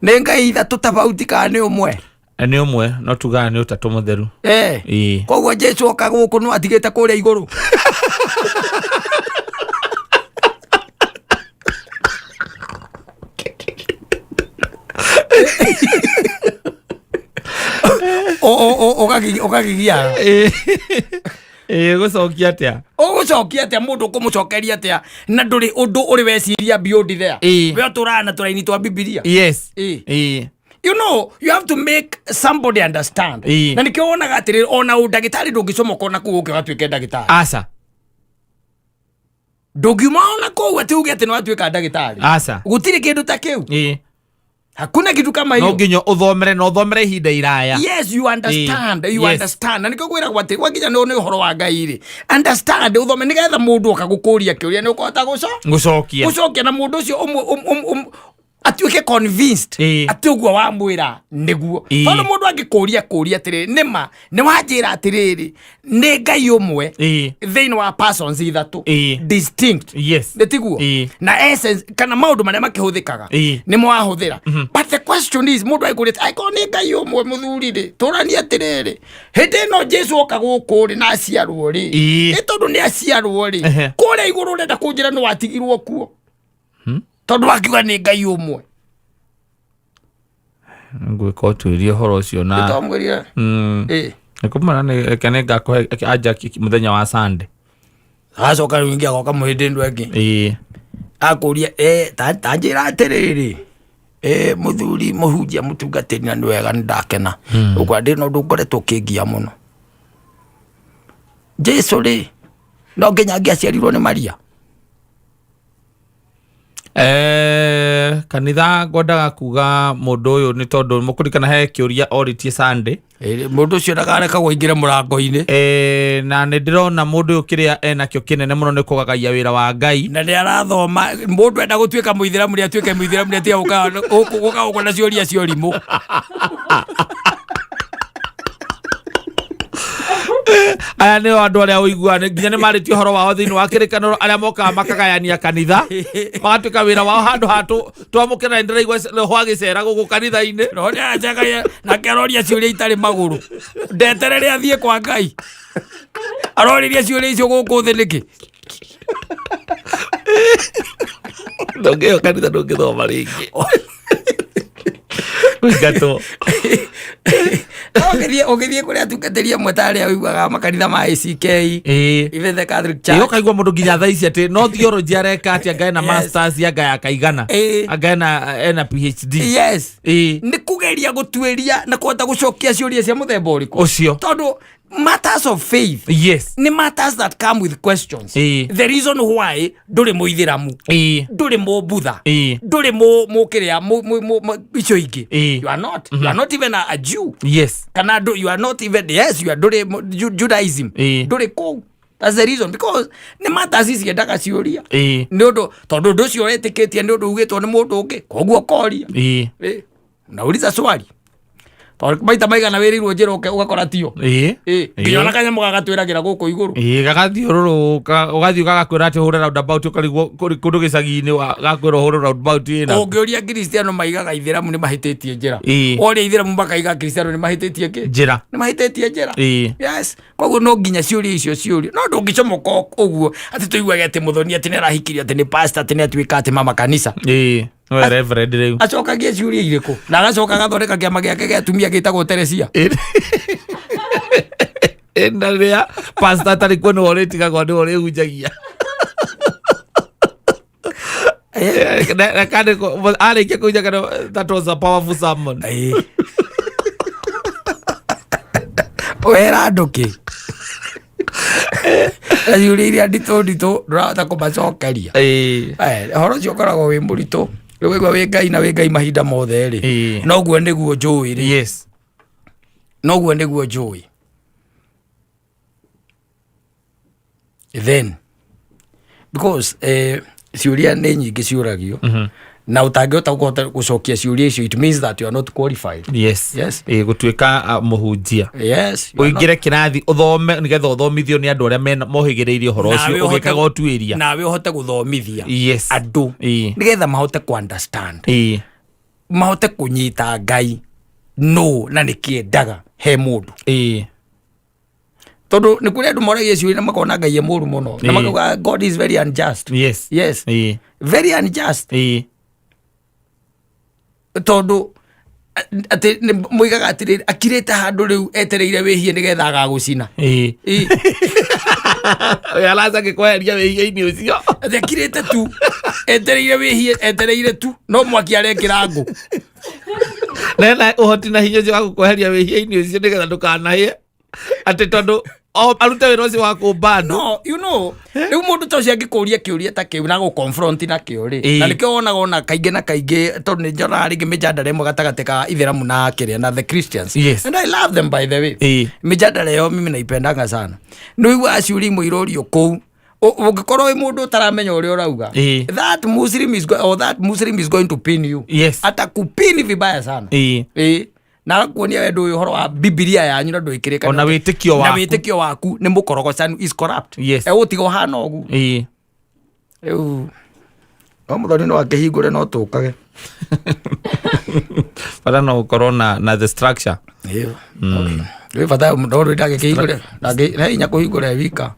Nĩ Ngai ithatũ tofauti kana nĩ ũmwe? Nĩ ũmwe, no tugaga nĩ ũtatũ mũtheru. Ĩĩ. Koguo Jesu oka gũkũ no atigĩte kũrĩa igũrũ. Ũkagigiaga. Ĩĩ. Ĩĩ, gũcokia atĩa? Ũgũcokia atĩa? Mũndũ ũkũmũcokeria atĩa na ndũrĩ ũndũ ũrĩ weciria beyond there? Ĩĩ. We ũtũraga na tũraini twa Bibilia. Ĩĩ. You know, you have to make somebody understand. Ĩĩ. Na nĩkĩo wonaga atĩrĩrĩ, ona ũndagĩtarĩ ndũngĩcomoka ona kũu ũke ũgatuĩke ndagĩtarĩ. Aca. Ndũngiuma ona kũu atĩ uge atĩ nĩ watuĩka ndagĩtarĩ. Aca. Gũtirĩ kĩndũ ta kĩu. Hakuna kitu kama No hiyo. nginya ũthomere, na ũthomere ihinda iraya. Yes, you understand. You understand. Na nĩkĩo ngwĩragwo atĩ gwakinya nĩ ũhoro wa Ngai rĩ, understand, ũthome nĩgetha mũndũ oka gũkũria kĩũria nĩ ũkũhota gũcokia. Gũcokia, na mũndũ ũcio atuĩke convinced atĩ ũguo wamwĩra nĩguo. Tondũ mũndũ angĩkũria kũria atĩrĩrĩ, nĩma nĩ wanjĩra atĩrĩrĩ, nĩ Ngai ũmwe thĩinĩ wa persons ithatũ distinct, nĩ tiguo? Na essence kana maũndũ marĩa makĩhũthĩkaga nĩmo wahũthĩra. But the question is, mũndũ angĩkũria atĩ, angĩkorwo nĩ Ngai ũmwe, mũthuri rĩ, tũranie atĩrĩrĩ, hĩndĩ ĩno Jesu oka gũkũ rĩ na aciarwo rĩ, nĩ tondũ nĩ aciarwo rĩ, kũrĩa igũrũ ũrenda kũnjĩra nĩ watigirwo kuo tondũ wakiuga nĩ Ngai ũmwe? Ngwĩka ũtuĩria ũhoro ũcio na Nĩtwamwĩrire. Nĩkũmwĩra reke nĩngakũhe anja mũthenya wa Sunday. Agacoka rĩu ingĩ agoka mũhĩndĩ ndũ ĩngĩ. Akũria, ta njĩra atĩrĩrĩ, mũthuri mũhunjia mũtungatĩri, na nĩ wega, nĩ ndakena ũkwa ndĩ na ũndũ ngoretwo ũkĩngia mũno. Jesu rĩ, no nginya angĩaciarirwo nĩ Maria? Kanitha ngwendaga kuga mũndũ ũyũ nĩ tondũ mũkũririkana he kĩũria orĩtie Sunday. Mũndũ ũcio ndakarekagwo aingĩre mũrango-inĩ. Na nĩ ndĩrona mũndũ ũyũ kĩrĩa enakĩo kĩnene mũno nĩ kũgagaia wĩra wa Ngai. Na nĩ arathoma. Mũndũ enda gũtuĩka mũithĩramu nĩ atuĩke mũithĩramu, nĩ atiga gũka gũkũ na ciũria cia ũrimũ. Aya nĩo andũ arĩa ũiguaga nginya nĩ marĩtie ũhoro wao thĩinĩ wa kĩrĩkanĩro, arĩa mokaga makagayania kanitha, magatuĩka wĩra wao handũ ha twamũkĩra. Nĩ ndĩraigua roho agĩcera gũkũ kanitha-inĩ. Roho nĩ aracakaia nake aroria ciũria itarĩ magũrũ. Ndeterere athiĩ kwa Ngai. Aroririe ciũria icio gũkũ thĩ nĩkĩ? Ndũngĩyo kanitha, ndũngĩthoma rĩngĩ, kũingatwo. Ũgĩthiĩ kũrĩa atungatĩri amwe ta arĩa ũiguaga makanitha ma ACK, even the Catholic Church. Ũkaigua mũndũ nginya thaa ici atĩ no theology areka, atĩ anga ena masters, anga ya kaigana, anga ena PhD. Nĩ kũgeria gũtuĩria na kũhota gũcokia ciũria cia mũthemba ũrĩkũ? Ũcio. Tondũ matters of faith nĩ matters that come with questions. The reason why ndũrĩ mũithĩramu, ndũrĩ mũbutha, ndũrĩ mũkĩrĩa icio ingĩ, you are not even a Jew, kana you are not even, yes, you are, ndũrĩ Judaism, ndũrĩ kũu. That's the reason, because nĩ matters ciendaga ciũria. Nĩ ũndũ tondũ ũndũ ũcio ũretĩkĩtie nĩ ũndũ ugĩtwo nĩ mũndũ ũngĩ, koguo ũkoria. Nauliza swali tondũ maita maigana wĩrĩirwo njĩra ũke ũgakora tio. Nginya ona kanyamũ gagatwĩragĩra gũkũ igũrũ. Ĩĩ, gagathiũrũrũka, ũgathiĩ gagakwĩra atĩ ũhũre roundabout, ũkarigwo kũrĩ kũndũ gĩcagi-inĩ, gakwĩra ũhũre roundabout ĩna. Ũngĩũria Kristiano maigaga ithĩramu nĩ mahĩtĩtie njĩra. Woria ithĩramu makaiga Kristiano nĩ mahĩtĩtie kĩ? Njĩra. Nĩ mahĩtĩtie njĩra. Yes, koguo no nginya ciũria icio ciũrio, no ndũngĩcomoka ũguo atĩ tũiguage atĩ mũthoni atĩ nĩ arahikirio, atĩ nĩ pastor, atĩ nĩ atuĩka atĩ mama kanitha. Ĩĩ, nĩwe reverend rĩu. Acokagie ciũria irĩkũ? Na agacoka agathondeka kĩama gĩake gĩa atumia gĩtagwo Teresia. Ĩ, na rĩrĩa pastor atarĩ kuo nĩwe ũrĩtigagwo, nĩwe ũrĩhunjagia. Na kandi arĩkia kũhunjia kana that was a powerful sermon. Wera andũ kĩ na ciũria iria nditũ nditũ ndũrahota kũmacokeria. Ũhoro ũcio ũkoragwo wĩ mũritũ. Rĩu waigua wĩ Ngai na wĩ Ngai mahinda mothe rĩ, noguo nĩguo njũĩ rĩ, noguo nĩguo njũĩ. Then because ciũria nĩ nyingĩ ciũragio, na ũtangĩhota kũhota gũcokia ciũria icio, it means that you are not qualified. Yes. Ĩĩ, gũtuĩka mũhunjia. Yes, you are not. Ũingĩre kĩrathi ũthome nĩgetha ũthomithio nĩ andũ arĩa mena mohĩgĩrĩirie ũhoro ũcio Nawe ũhote- ũgĩkaga ũtuĩria. Nawe ũhote gũthomithia andũ nĩgetha mahote ku understand, mahote kũnyita Ngai no na nĩ kĩendaga he mũndũ. Tondũ nĩ kũrĩ andũ moragia ciũria na makona Ngai e mũru mũno na makauga God is very unjust. Yes, very unjust. Tondũ Atĩ mũigaga atĩrĩrĩ, akirĩte handũ rĩu etereire wĩhie nĩgetha agagũcina. Ĩĩ. Ĩ. Ũyũ araca gĩkweheria wĩhia-inĩ ũcio. Atĩ akirĩte tu etereire wĩhie, etereire tu no mwaki arekĩra ngũ. Na ena ũhoti na hinya ũcio wa gũkweheria wĩhia-inĩ ũcio nĩgetha ndũkanahĩe, atĩ tondũ o arute wĩra ũcio wa kũmba andũ. No you know, rĩu mũndũ ta ũcio angĩkũria kĩũria ta kĩu na gũ-confront na kĩo rĩ, Ĩĩ. na nĩkĩo wonaga ona kaingĩ na kaingĩ, tondũ nĩ njonaga rĩngĩ mĩjadala ĩmwe gatagatĩ ka ithĩramu na kĩrĩa na the Christians. Yes. And I love them, by the way. Ĩĩ. Mĩjadala ĩyo mimi naipendanga sana. Nĩ ũiguaga ciũria imwe irorio kũu, ũngĩkorwo wĩ mũndũ ũtaramenya ũrĩa ũrauga, Ĩĩ. that Muslim is or that Muslim is going to pin you. Yes. Atakupini vibaya sana. Ĩĩ. Ĩĩ, na agakuonia we ndũĩ ũhoro wa Bibilia yanyu na ndwĩkĩrĩka. Ona wĩtĩkio na waku. Wĩtĩkio waku nĩ mũkorogocanu, is corrupt. Yes. Egũtiga ũhana ũguo. Ĩĩ. Rĩu no mũthoni no akĩhingũre no tũkage. Bata no ũkorwo na the structure. Rĩu bata no rĩu ndangĩkĩhingũre, nĩ hinya kũhingũra e wika.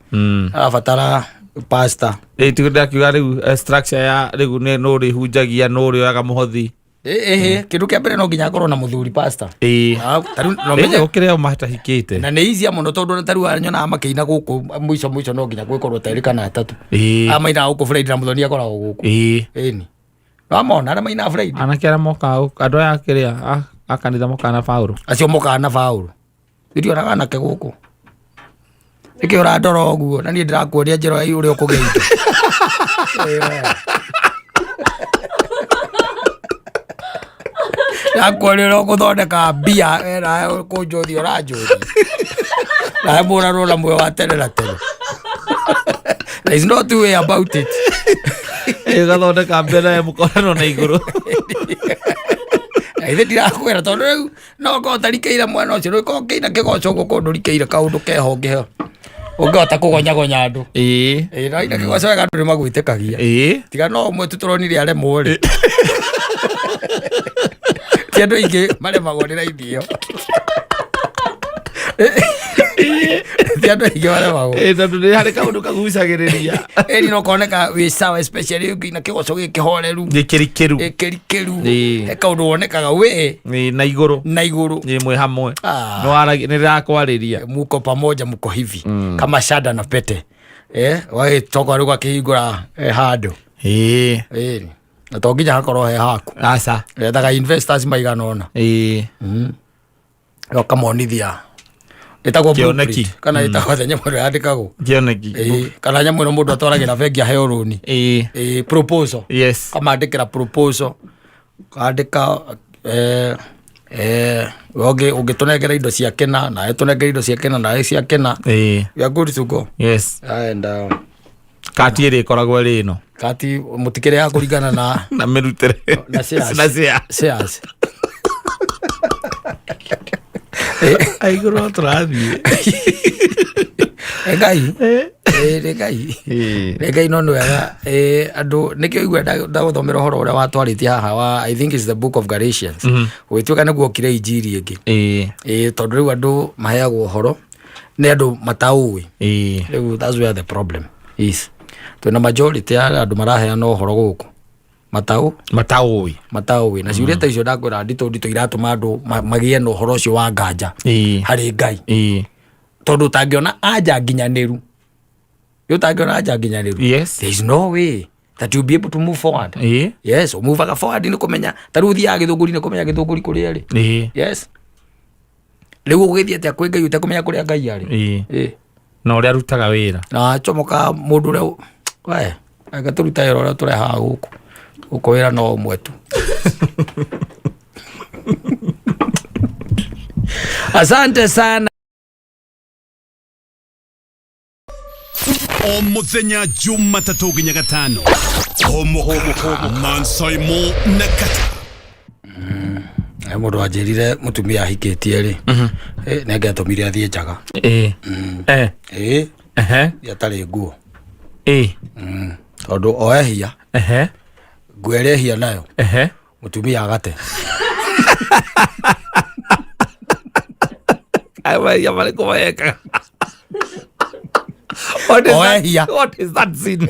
Arabatara pastor. Ĩĩ, tigo ndakiuga rĩu structure ya rĩu nĩ nũ ũrĩhunjagia, nũ ũrĩoyaga mũhothi. Ĩhĩ, kĩndũ kĩa mbere no nginya akorwo na mũthuri pastor. Ĩĩ. Ah, ta rĩu no Ĩĩ, menye gũkĩrĩ o matahikĩte. Na nĩ easier mũno tondũ ona ta rĩu nyonaga makĩina gũkũ mũico mũico no nginya gwĩkorwo ta erĩ kana atatũ. Ĩĩ. Aya mainaga gũkũ Friday na mũthoni akoragwo gũkũ. Ĩĩ. Ĩni wamona arĩa mainaga Friday. Anake arĩa mokaga gũkũ, andũ aya kĩrĩa a kanitha mokaga na Paũlũ. Acio mokaga na Paũlũ, ndionaga anake gũkũ. Nĩkĩ ũrandora ũguo na niĩ ndĩrakuonia njĩra ũrĩa ũkũgĩa indo? Ĩĩ we. Ndakuonia ũrĩa ũgũthondeka mbia, we nawe kũnjũthia ũranjũthia nawe mũrarwo na muoyo wa tene na tene. There is no two way about it. Ĩĩ, ũgathondeka mbere ya mũkorano na igũrũ. Na ithe ndirakwĩra, tondũ rĩu no korwo ũtarikĩire mwena ũcio, rĩu korwo kĩina kĩgoco ũguo kũndũ ũrikĩire kaũndũ keho ũngĩheo ũngĩhota kũgonyagonya andũ. Ĩĩ. Ĩĩ, no ina kĩgoco wega andũ nĩ magwĩtĩkagia. Ĩĩ. Tiga no ũmwe tu tũronire aremwo rĩ, ti andũ aingĩ maremagwo nĩ raini ĩyo, ti andũ aingĩ maremagwo. Ĩĩ, tondũ nĩ harĩ kaũndũ kagucagĩrĩria. Ĩni no koneka wĩ sawa, especially ũngĩina kĩgoco gĩkĩhoreru. Gĩkĩrikĩru. Gĩkĩrikĩru. Ĩĩ. He kaũndũ wonekaga wĩ Ĩĩ, na igũrũ. Na igũrũ. Ĩĩ, mwĩ hamwe. Ah. Nĩ ndĩrakwarĩria. Muko pamoja, muko hivi kama shada na pete, wagĩcoka rĩu gakĩhingũra handũ. Ĩĩ. Ĩni na to nginya hakorwo he haku. Aca. Ethaga investors maigana ũna. Ĩĩ. Ũkamonithia ĩtagwo Kĩoneki. blueprint, kana ĩtagwo atĩa nyamũ ĩno yandĩkagwo? Kĩoneki. Ĩĩ, kana nyamũ ĩno mũndũ atwaragĩra bengi aheo rũni. Ĩĩ. Ĩĩ, proposal. Yes. Kamandĩkĩra proposal, kandĩka ũngĩ ũngĩtũnengera indo cia kĩna nawe tũnengere indo cia kĩna nawe cia kĩna. Ĩĩ. We are good to go. Yes. And Kati ĩrĩ ĩkoragwo ĩrĩ ĩno. Kati mũtikĩrĩaga kũringana na na mĩrutĩre. Na shares. Na shares. Shares. Aigũrũ no tũrathiĩ. Nĩ Ngai. Ĩĩ, nĩ Ngai. Ĩĩ. Nĩ Ngai, no nĩ wega. Ĩĩ, andũ nĩkĩo igua ndagũthomera ũhoro ũrĩa watwarĩtie haha wa, I think it's the book of Galatians, gũgĩtuĩka nĩguo okire injiri ĩngĩ. Ĩĩ. Ĩĩ, tondũ rĩu andũ maheagwo ũhoro nĩ andũ mataũĩ. Ĩĩ. Rĩu that's where the problem is. Twĩna majority ya andũ maraheana ũhoro gũkũ mataũ mataũĩ. Mataũĩ, na ciũria ta icio ndakwĩra nditũ nditũ iratũma andũ magĩe na ũhoro ũcio wa nganja Ĩĩ. harĩ Ngai. Ĩĩ. Tondũ ũtangĩona anja nginyanĩru, ũtangĩona anja nginyanĩru, Yes. there is no way that you'll be able to move forward. Ĩĩ. Yes, ũmuvaga forward nĩ kũmenya, ta rĩu ũthiaga gĩthũngũri nĩ kũmenya gĩthũngũri kũrĩa rĩ. Ĩĩ. Yes, rĩu ũgũgĩthiĩ atĩa kwĩ Ngai ũtekũmenya kũrĩa Ngai arĩ? Ĩĩ. Ĩĩ. Na ũrĩa arutaga wĩra. Na chomoka mũndũ ũrĩa we reke tũrute wĩra ũrĩa tũrehaga gũkũ gũkũ, wĩra no ũmwe tu. Asante sana. O muthenya Jumatatũ nginya Gatano, Homoka Mansaimo na Kata. He mũndũ wanjĩrire mũtumia ahikĩtie rĩ, nĩ angiatũmire athiĩ njaga. Ĩĩ. Ĩĩ. Ehe. Atarĩ nguo. Ĩĩ. Tondũ o ehia, nguo ĩrĩa ehia nayo, mũtumia agate. Aya mehia marĩkũ mekaga? What is O that? ehia. What is that sin?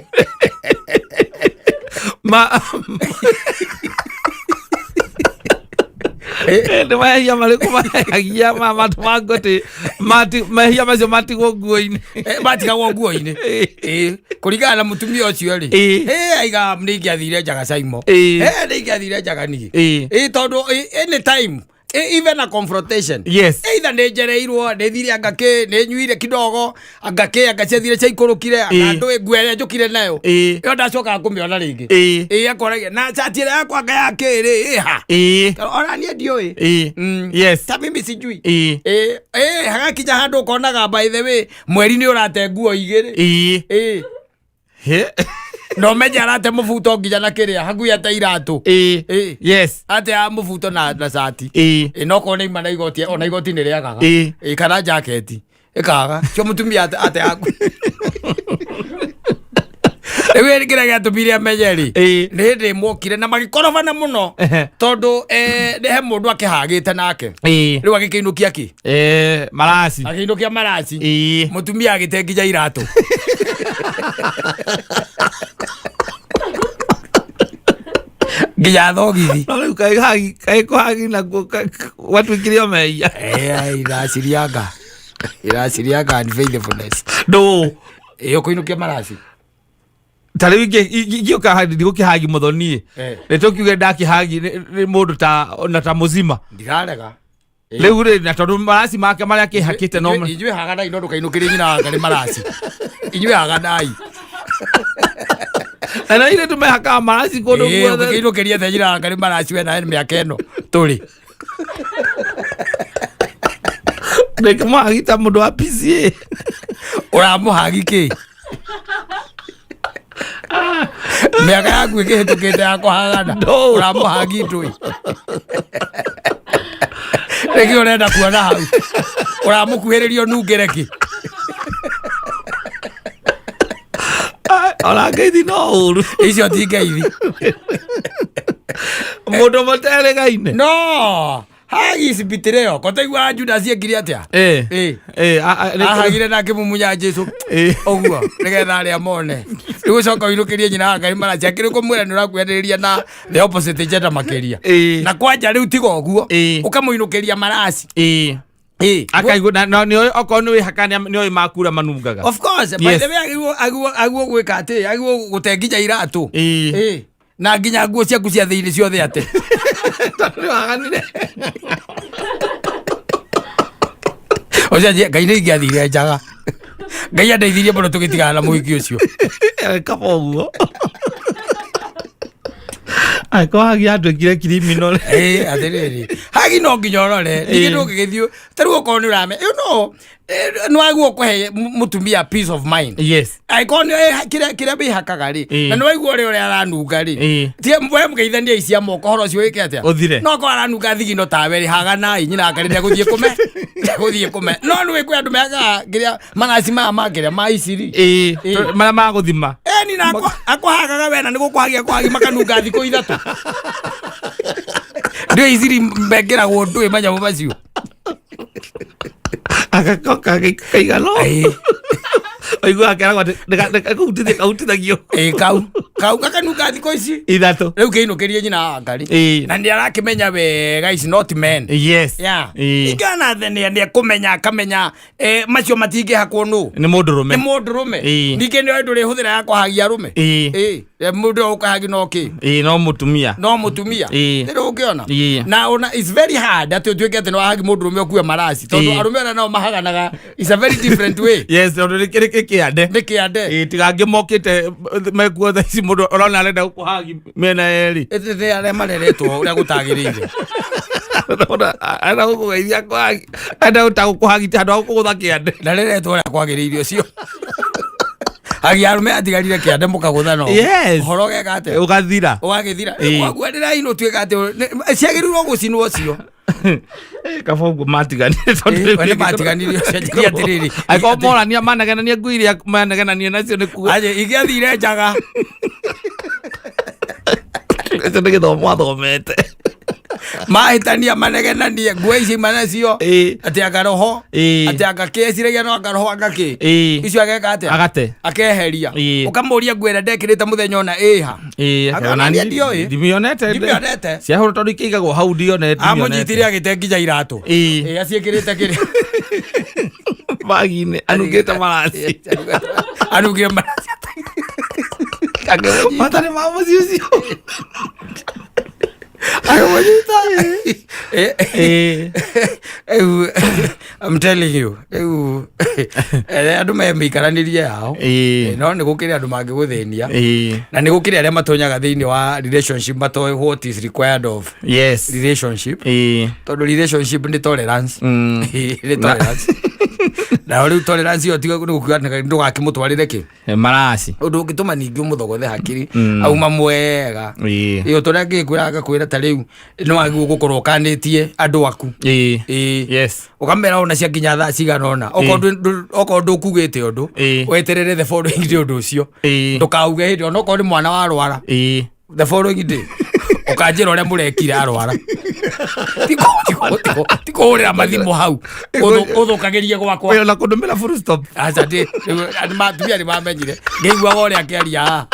Ma Nĩ mehia marĩkũ mahehagia mangu atĩ mehia macio matigwo nguo-inĩ? Matigagwo nguo-inĩ. Ĩĩ, kũringana na mũtumia ũcio rĩ. Ĩĩ. Aiga nĩ ingĩathire njaga caimo. Ĩĩ. Nĩ ingĩathire njaga niĩ. Ĩĩ. Ĩĩ, tondũ anytime even a confrontation. Yes. Either nĩ njereirwo, nĩ thire anga kĩ, nĩ nyuire kidogo, anga kĩ, anga ciathire ciaikũrũkire, anga Ĩĩ. ndũĩ nguo ĩrĩa njũkire nayo. Ĩĩ. Ĩyo ndacokaga kũmĩona rĩngĩ. Ĩĩ. Ĩĩ, akoragia na cati ĩrĩa yakwa anga ya kĩ rĩ, ĩha. Ĩĩ. Ona niĩ ndiũĩ. Ĩĩ. Mm. Yes. Ta mimi sijui. Ĩĩ. Ĩĩ, ĩĩ, hagakinya handũ ũkonaga by the way mweri nĩ ũrate nguo igĩrĩ. Ĩĩ. Ĩĩ. He. Na ũmenye arate mũbuto nginya na kĩrĩa hakuhĩ ate iratũ. Ĩĩ. Ĩĩ. Yes. Ate ya mũbuto na cati. Ĩĩ. Ĩĩ, no korwo nĩ ima na igoti, ona igoti nĩ rĩagaga. Ĩĩ. Ĩĩ, kana jaketi ĩkaga cio mũtumia ate yaku. Rĩu kĩrĩa gĩatũmire amenye rĩ, Ĩĩ. nĩ hĩndĩ mokire na magĩkorobana mũno Ehe. tondũ nĩ he mũndũ akĩhagĩte nake. Ĩĩ. Rĩu agĩkĩinũkia kĩ? Maraci. Akĩinũkia maraci. Ĩĩ. Mũtumia agĩte nginya iratũ. Nginya thogithi. No rĩu kaĩ hagi kaĩ kũhagi nakuo gwatuĩkire o mehia. Iracirianga. Iracirianga unfaithfulness. Ndũ. Ĩyo kũinũkia maraci. Ta rĩu ingĩũka ndigũkĩhagi mũthoni. Eh. Nĩ tũkiuge ndakĩhagi nĩ mũndũ ta ona ta mũzima. Ndirarega. Rĩu rĩ, na tondũ maraci make marĩa akĩhakĩte no Inyuĩ haganai no ndũkainũkĩrie nyina wa Ngarĩ maraci. Inyuĩ haganai. Na no irĩ tũmehakaga maraci kũndũ Ĩĩ, guothe. ũngĩkĩinũkĩria the nyina wa Ngarĩ maraci we nawe nĩ mĩaka ĩno tũrĩ. Ndĩkĩmũhagi ta mũndũ wa PCA. Ũramũhagi kĩ? Mĩaka yaku ĩkĩhĩtũkĩte ya kũhagana. No. Ũramũhagi ndũĩ. Nĩkĩ ũrenda kuona hau? Ũramũkuhĩrĩria ũnungĩre kĩ? Ona ngeithi no ũru. Icio ti ngeithi. Mũndũ mũterĩgaine. No, hagi betrayal. Ko taiguaga Judas ekire atĩa? Ĩĩ. Ĩĩ. Ĩĩ, Ahagire na akĩmumunya Jesu. Ĩĩ. Ũguo nĩgetha arĩa mone. Rĩu ũcoka ũinũkĩrie nyina wa Ngai maraci akĩrĩ kũmwĩra nĩ ũrakuhanĩrĩria na the opposite gender makĩria. Ĩĩ. Na kwanja rĩu tiga ũguo. Ĩĩ. Ũkamũinũkĩria maraci. Ĩĩ. Ĩĩ. Akaigua na nĩoĩ okorwo nĩ wĩhaka nĩoĩ makura manungaga. Of course, by Yes. the way agĩrĩirwo gwĩka atĩ, agĩrĩirwo gũte nginya iratũ. Ĩĩ. Ĩĩ. Na nginya nguo ciaku cia thĩinĩ ciothe ate. Tondũ nĩwaganire. Ũcio Ngai nĩ ingĩathire njaga. Ngai andeithirie mũno tũgĩtigana na mũhiki ũcio. Kaba ũguo. Angĩkorwo hagi yatuĩkire criminal. Ĩĩ, atĩrĩrĩ. Hagi no nginya ũrore. Ningĩ Ĩĩ. ndũngĩgĩthiĩ ta rĩu okorwo nĩ ũrame, you know, nĩ wagĩrĩirwo kũhe mũtumia peace of mind. Yes. Angĩkorwo nĩ kĩrĩa wĩhakaga rĩ, Ĩĩ. na nĩ waigua ũrĩa aranunga rĩ, Ĩĩ. tie we mũgeithanie icia moko ũhoro ũcio wĩke atĩa? Ũthire. No okorwo aranunga thigino tawe rĩ, haganai nyina wa Ngarĩ nĩegũthiĩ kũme. Nĩegũthiĩ kũme. No nĩ kwĩ andũ mehakaga kĩrĩa maraci maya ma kĩrĩa ma iciri. Ĩĩ. Ĩĩ. Marĩa ma gũthima. Eni na akũhagaga wena nĩ gũkũhagia kũhagi makanunga thikũ ithatũ. Ndũĩ iciri mekĩragwo ndũĩ manyamũ macio. Agakoka kaigana. Ĩĩ. Ũiguaga keragwo atĩ kahutithagio. Ĩĩ, kau gakanunga thikũ ici. Ithatũ. Rĩu kĩinũkĩrie nyina wa Ngarĩ. Ĩĩ. Na nĩ arakĩmenya wega is not men. Yes. Yeah. Ĩĩ. Ingana the nĩ ekũmenya akamenya macio matingĩhakwo nũ. Nĩ mũndũrũme. Nĩ mũndũrũme. Ĩĩ. Ningĩ nĩ ndũrĩ hũthĩra ya kũhagia arũme. Ĩĩ. Ĩĩ. Mũndũ ũyũ ũkahagi no kĩ? Ĩĩ, no mũtumia. No mũtumia. Ĩĩ. Nĩ ũngĩona. Ĩĩ. Na ona it's very hard atĩ ũtuĩke atĩ nĩ wahagi mũndũrũme ũkue maraci tondũ Ĩĩ. arũme ona nao mahaganaga it's a very different way. Yes, tondũ nĩ kĩrĩ kĩande. Nĩ kĩande. Ĩĩ, tiga angĩ mokĩte mekuo thaa ici mũndũ ũrona arenda gũkũhagi mĩena yerĩ. Ĩtĩ nĩ arĩa mareretwo ũrĩa gũtagĩrĩire. Arenda gũkũgeithia kũhagi. Arenda gũkũhagi handũ ha gũkũgũtha kĩande. Ndareretwo ũrĩa kwagĩrĩire ũcio. Hagi arũme atigarire kĩande mũkagũthana ũguo. Yes. Ũhoro ũgeka atĩa? Ũgathira. Ũgagĩthira. Ĩĩ. Kwaguo ndĩrainwo ũtuĩka atĩ ciagĩrĩirwo gũcinwo ũcio. Kaba ũguo matiganire tondũ Ĩĩ, rĩu we nĩ matiganire ũcio, njĩke atĩrĩrĩ. Angĩkorwo morania manegenania ngui iria manegenania nacio nĩ kuga. Aje ingĩathire njaga. Ũcio nĩ gĩthomo athomete. Mahĩtania manegenanie nguo ici manacio. Ĩĩ. Atĩ anga roho. Ĩĩ. Atĩ anga kĩ eciragia no anga roho anga kĩ. Ĩĩ. Icio ageka atĩa? Agate. Akeheria. Ĩĩ. Ũkamũria nguo ĩrĩa ndekĩrĩte mũthenya ũna ĩha. Ĩĩ, Anga ona niĩ niĩ ndioĩ. ndimĩonete. Ndimĩonete. Ciahũrwo tondũ ikĩigagwo hau ndionete. Amũnyitire agĩte nginya iratũ. Ĩĩ. Ĩĩ aciĩkĩrĩte kĩrĩa. Bagi-inĩ anungĩte maraci. Anungire maraci. Akĩmũnyita. Matarĩ ma mũciĩ ũcio. Akĩmũnyita. Ĩĩ. Rĩu, I'm telling you, rĩu andũ me mĩikaranĩrie yao. Ĩĩ. No nĩ gũkĩrĩ andũ mangĩgũthĩnia. Ĩĩ. Na nĩ gũkĩrĩ arĩa matonyaga thĩinĩ wa relationship matoĩ what is required of Yes. relationship. Ĩĩ. Tondũ relationship nĩ tolerance. Nĩ tolerance. Nayo rĩu tolerance ĩyo tiga nĩ gũkiuga atĩ ndũgakĩmũtwarĩre kĩ. Maraci. Ũndũ ũngĩtũma ningĩ ũmũthogothe hakiri auma mwega. Ĩĩ. Ĩyo tũrĩa ngĩkwĩra ngakwĩra ta rĩu nĩ wagĩrĩirwo gũkorwo ũkanĩtie andũ aku. Ĩĩ. Ĩĩ. Yes. Ũkamera ona cia nginya thaa cigana ũna. Okorwo ndũkugĩte ũndũ Ĩĩ. weterere the following day ũndũ ũcio. Ĩĩ. Ndũkauge hĩndĩ ona okorwo nĩ mwana warwara. Ĩĩ. The following day ũkanjĩra ũrĩa mũrekire arwara. Ti kũhũrĩra mathimũ hau ũthũkagĩrie gwakwa. Oya na kũndũmĩra full stop. Aca ndĩ atumia nĩ mamenyire ngĩiguaga ũrĩa akĩaria haha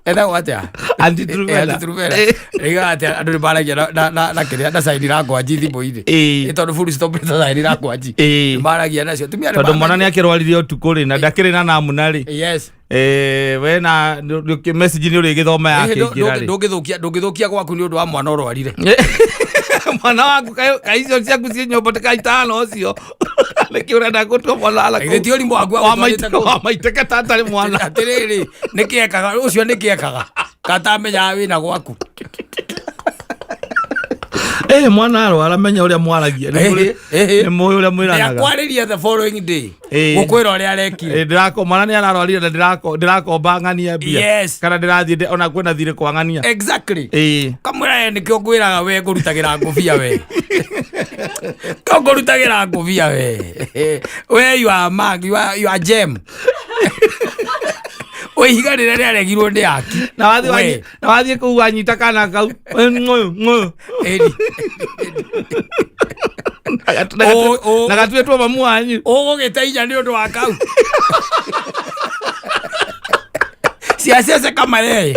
etagwo atĩa? Aunty Truvena. Aunty Truvena. Rĩigaga atĩ andũ nĩ maragia na kĩrĩa na sign language thimũ-inĩ. Ĩĩ. Nĩ tondũ full stop nĩ ta sign language. Ĩĩ. Nĩ maragia nacio atumia nĩ Tondũ mwana nĩ mamenyire. akĩrwarire ũtukũ rĩ na ndakĩrĩ na namuna rĩ. Yes. We na message nĩ ũrĩgĩthoma yakĩingĩra rĩ. Ndũngĩthũkia gwaku nĩ ũndũ wa mwana ũrwarire. Mwana waku kaĩ icio ciaku ciĩ nyũmba ta kaitano ũcio. Nĩkĩ ũrenda gũtua mwana ala Githĩ ti ũrimũ waku wa agũtwarĩte kũu? wa maitĩka ta atarĩ mwana. Atĩrĩrĩ, nĩkĩ ekaga ũcio nĩkĩ ekaga katamenyaga wĩna gwaku. Mwana arwara menya ũrĩa mwaragia. Nĩ mũĩ ũrĩa mwĩranaga. Ndakwarĩria the following day Ĩĩ. gũkwĩra ũrĩa arekire. Ndĩrako mwana nĩ ararwarire na ndĩrakomba ng'ania mbia. Yes. Kana ndĩrathiĩ ona kwĩna thirĩ kwa ng'ania. Exactly. Ĩĩ. Kamwĩra ye nĩkĩo ngwĩraga we ngũrutagĩra ngũbia we. Kĩo ngũrutagĩra ngũbia we. We you are mag, you are gem. We ihiga rĩrĩa rĩaregirwo nĩ aki. Na wathiĩ na wathiĩ kũu wanyita kana kau. Ng'ũyũ ng'ũyũ. Ĩni. Na gatuĩtwo mamu wanyu. Ũgũgĩte inya nĩ ũndũ wa kau. Ciacece kama yeye.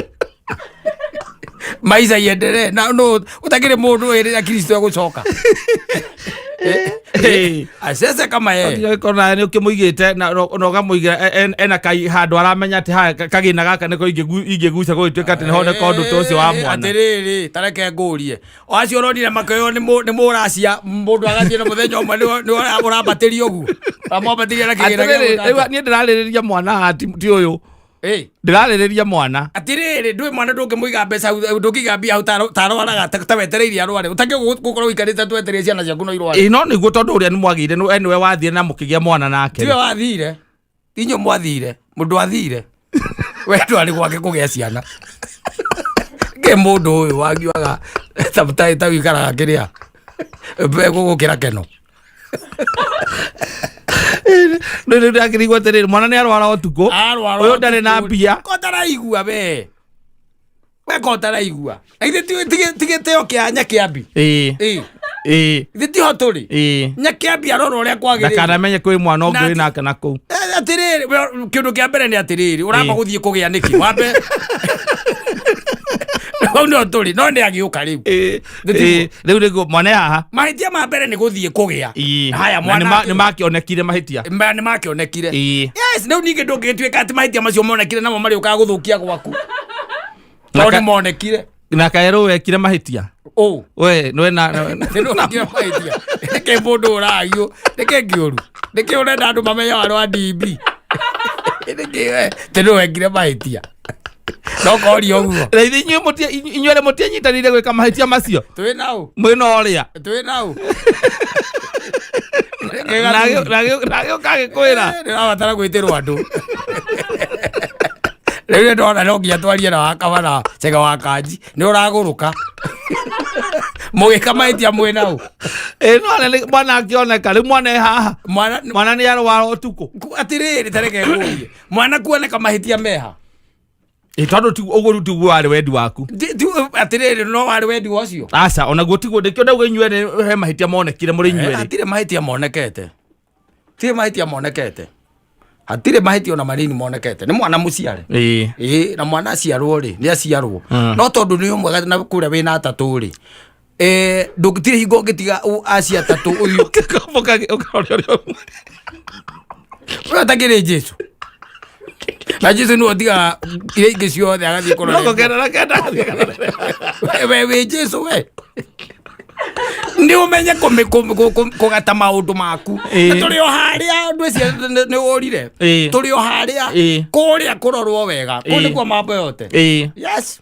Maisha iendelee na no utakire mũndũ ĩrĩa Kristo egũcoka. Ĩĩ. Acece kama yeye. Ũngĩkorwo nĩ ũkĩmũigĩte na ũkamũigĩra ena kai handũ aramenya atĩ haha kagĩna gaka nĩko ingĩgucia gũgĩtuĩka atĩ nĩho nĩko ũndũ ta ũcio wa mwana. Atĩrĩrĩ, ta reke ngũrie. O acio ũronire makĩoywo nĩ mũracia mũndũ agathiĩ na mũthenya ũmwe nĩwe ũrambatĩria ũguo. Ũramwambatĩria na kĩgĩna gĩa Atĩrĩrĩ, gũtata. rĩu niĩ ndĩrarĩrĩria mwana haha ti ũyũ. Ĩ. Ndĩrarĩrĩria mwana. Atĩrĩrĩ, ndũĩ mwana ndũngĩmũiga mbeca hau, ndũngĩiga mbia hau tarwaraga ta wetereire arware. Ũtangĩ gũkorwo ũikarĩte twetereire ciana ciaku no irware. Ĩĩ no nĩguo tondũ ũrĩa nĩ mwagĩire we nĩwe wathiĩ na mũkĩgĩa mwana nake. Tiwe wathire. Inyuĩ mwathire. Mũndũ athire. We ndwarĩ gwake kũgĩa ciana. Ngĩ mũndũ ũyũ wangiugaga ta wĩikaraga kĩrĩa. Gũgũkĩra keno. Rĩu ndakĩrigwo atĩrĩrĩ mwana nĩ arwara ũtukũ. Arwara Ũyũ ndarĩ na ũtukũ. mbia. Ko taraigua we. We ko taraigua. Na ithe ti gĩtĩo kĩa Nyakĩambi. Ĩĩ. Ĩĩ. Ĩĩ. Ithe tiho tũrĩ. Ĩĩ. Nyakĩambi arora ũrĩa kwagĩrĩire. Ndakanamenye kwĩ mwana ũngĩ Na wĩ nake na kũu. Atĩrĩrĩ, we, kĩndũ kĩa mbere nĩ atĩrĩrĩ, ũramba Ĩĩ. gũthiĩ kũgĩa nĩkĩ? Wambe hau nĩho tũrĩ, no nĩ agĩũka rĩu. Ĩĩ. Nĩ tiguo. Ĩĩ. Rĩu nĩguo mwana e haha. Mahĩtia ma mbere nĩ gũthiĩ kũgĩa. Ĩĩ. Haya, Na mwana nĩ makĩonekire mahĩtia. Nĩ makĩonekire. Ĩĩ. Yes, rĩu ningĩ ndũngĩgĩtuĩka atĩ mahĩtia macio monekire namo marĩũkaga gũthũkia gwaku. Na Tondũ nĩ monekire. Na kaerũ wekire mahĩtia. Ũ. We nĩwe na Nĩ ndũkire mahĩtia. Nĩkĩ mũndũ ũragio? Nĩkĩ kĩũru? Nĩkĩ ũrenda andũ mamenye warĩ wa DB? Nĩkĩ we? Tĩ nĩ wekire mahĩtia. No koria ũguo. Na ithe inyuĩ inyuĩ arĩa mũtianyitanĩire gwĩka mahĩtia macio. Twĩ nau. Mwĩna ũrĩa. Twĩ nau. Na gĩũka agĩkwĩra. Ndĩrabatara gwĩtĩrwo andũ. Rĩu nĩ ndona no nginya twarie na wakabana Chege wa Kanji. Nĩ ũragũrũka. Mũgĩka mahĩtia mwĩ nau. Ĩĩ no arĩa mwana akĩoneka rĩu mwana e haha. Mwana Mwana nĩ arwara ũtukũ. Atĩrĩrĩ, ta reke ngũrie. Mwana kuoneka mahĩtia meha. Ĩ, tondũ ũguo rĩu tiguo warĩ wendi waku. Atĩrĩrĩ, no warĩ wendi wacio. Aca, onaguo tiguo, nĩkĩo ndauga inyuerĩ he mahĩtia monekire mũrĩ inyuerĩ. Hatirĩ mahĩtia monekete, tirĩ mahĩtia monekete, hatirĩ mahĩtia ona manini monekete. Nĩ mwana mũciare. Ĩĩ, na mwana aciarwo rĩ, nĩ aciarwo. No tondũ nĩ ũmwe na kũrĩa wĩna atatũ rĩ, ndũgĩtirĩ hingo ũngĩtiga acio atatũ ũthiĩ. Ũkarore ũrĩa ũmwe. Ũrĩa ũtakĩrĩ Jesu, na Jesu nĩwe ũtigaga iria ingĩ ciothe agathiĩ kũrora. 90 na 9. We wĩ Jesu, we nĩ ũmenye kũgata maũndũ maku. Na tũrĩ o harĩa andũ acio nĩ ũrire. Tũrĩ o harĩa kũrĩa kũrorwo wega kũu nĩkuo mambo yote. Yes,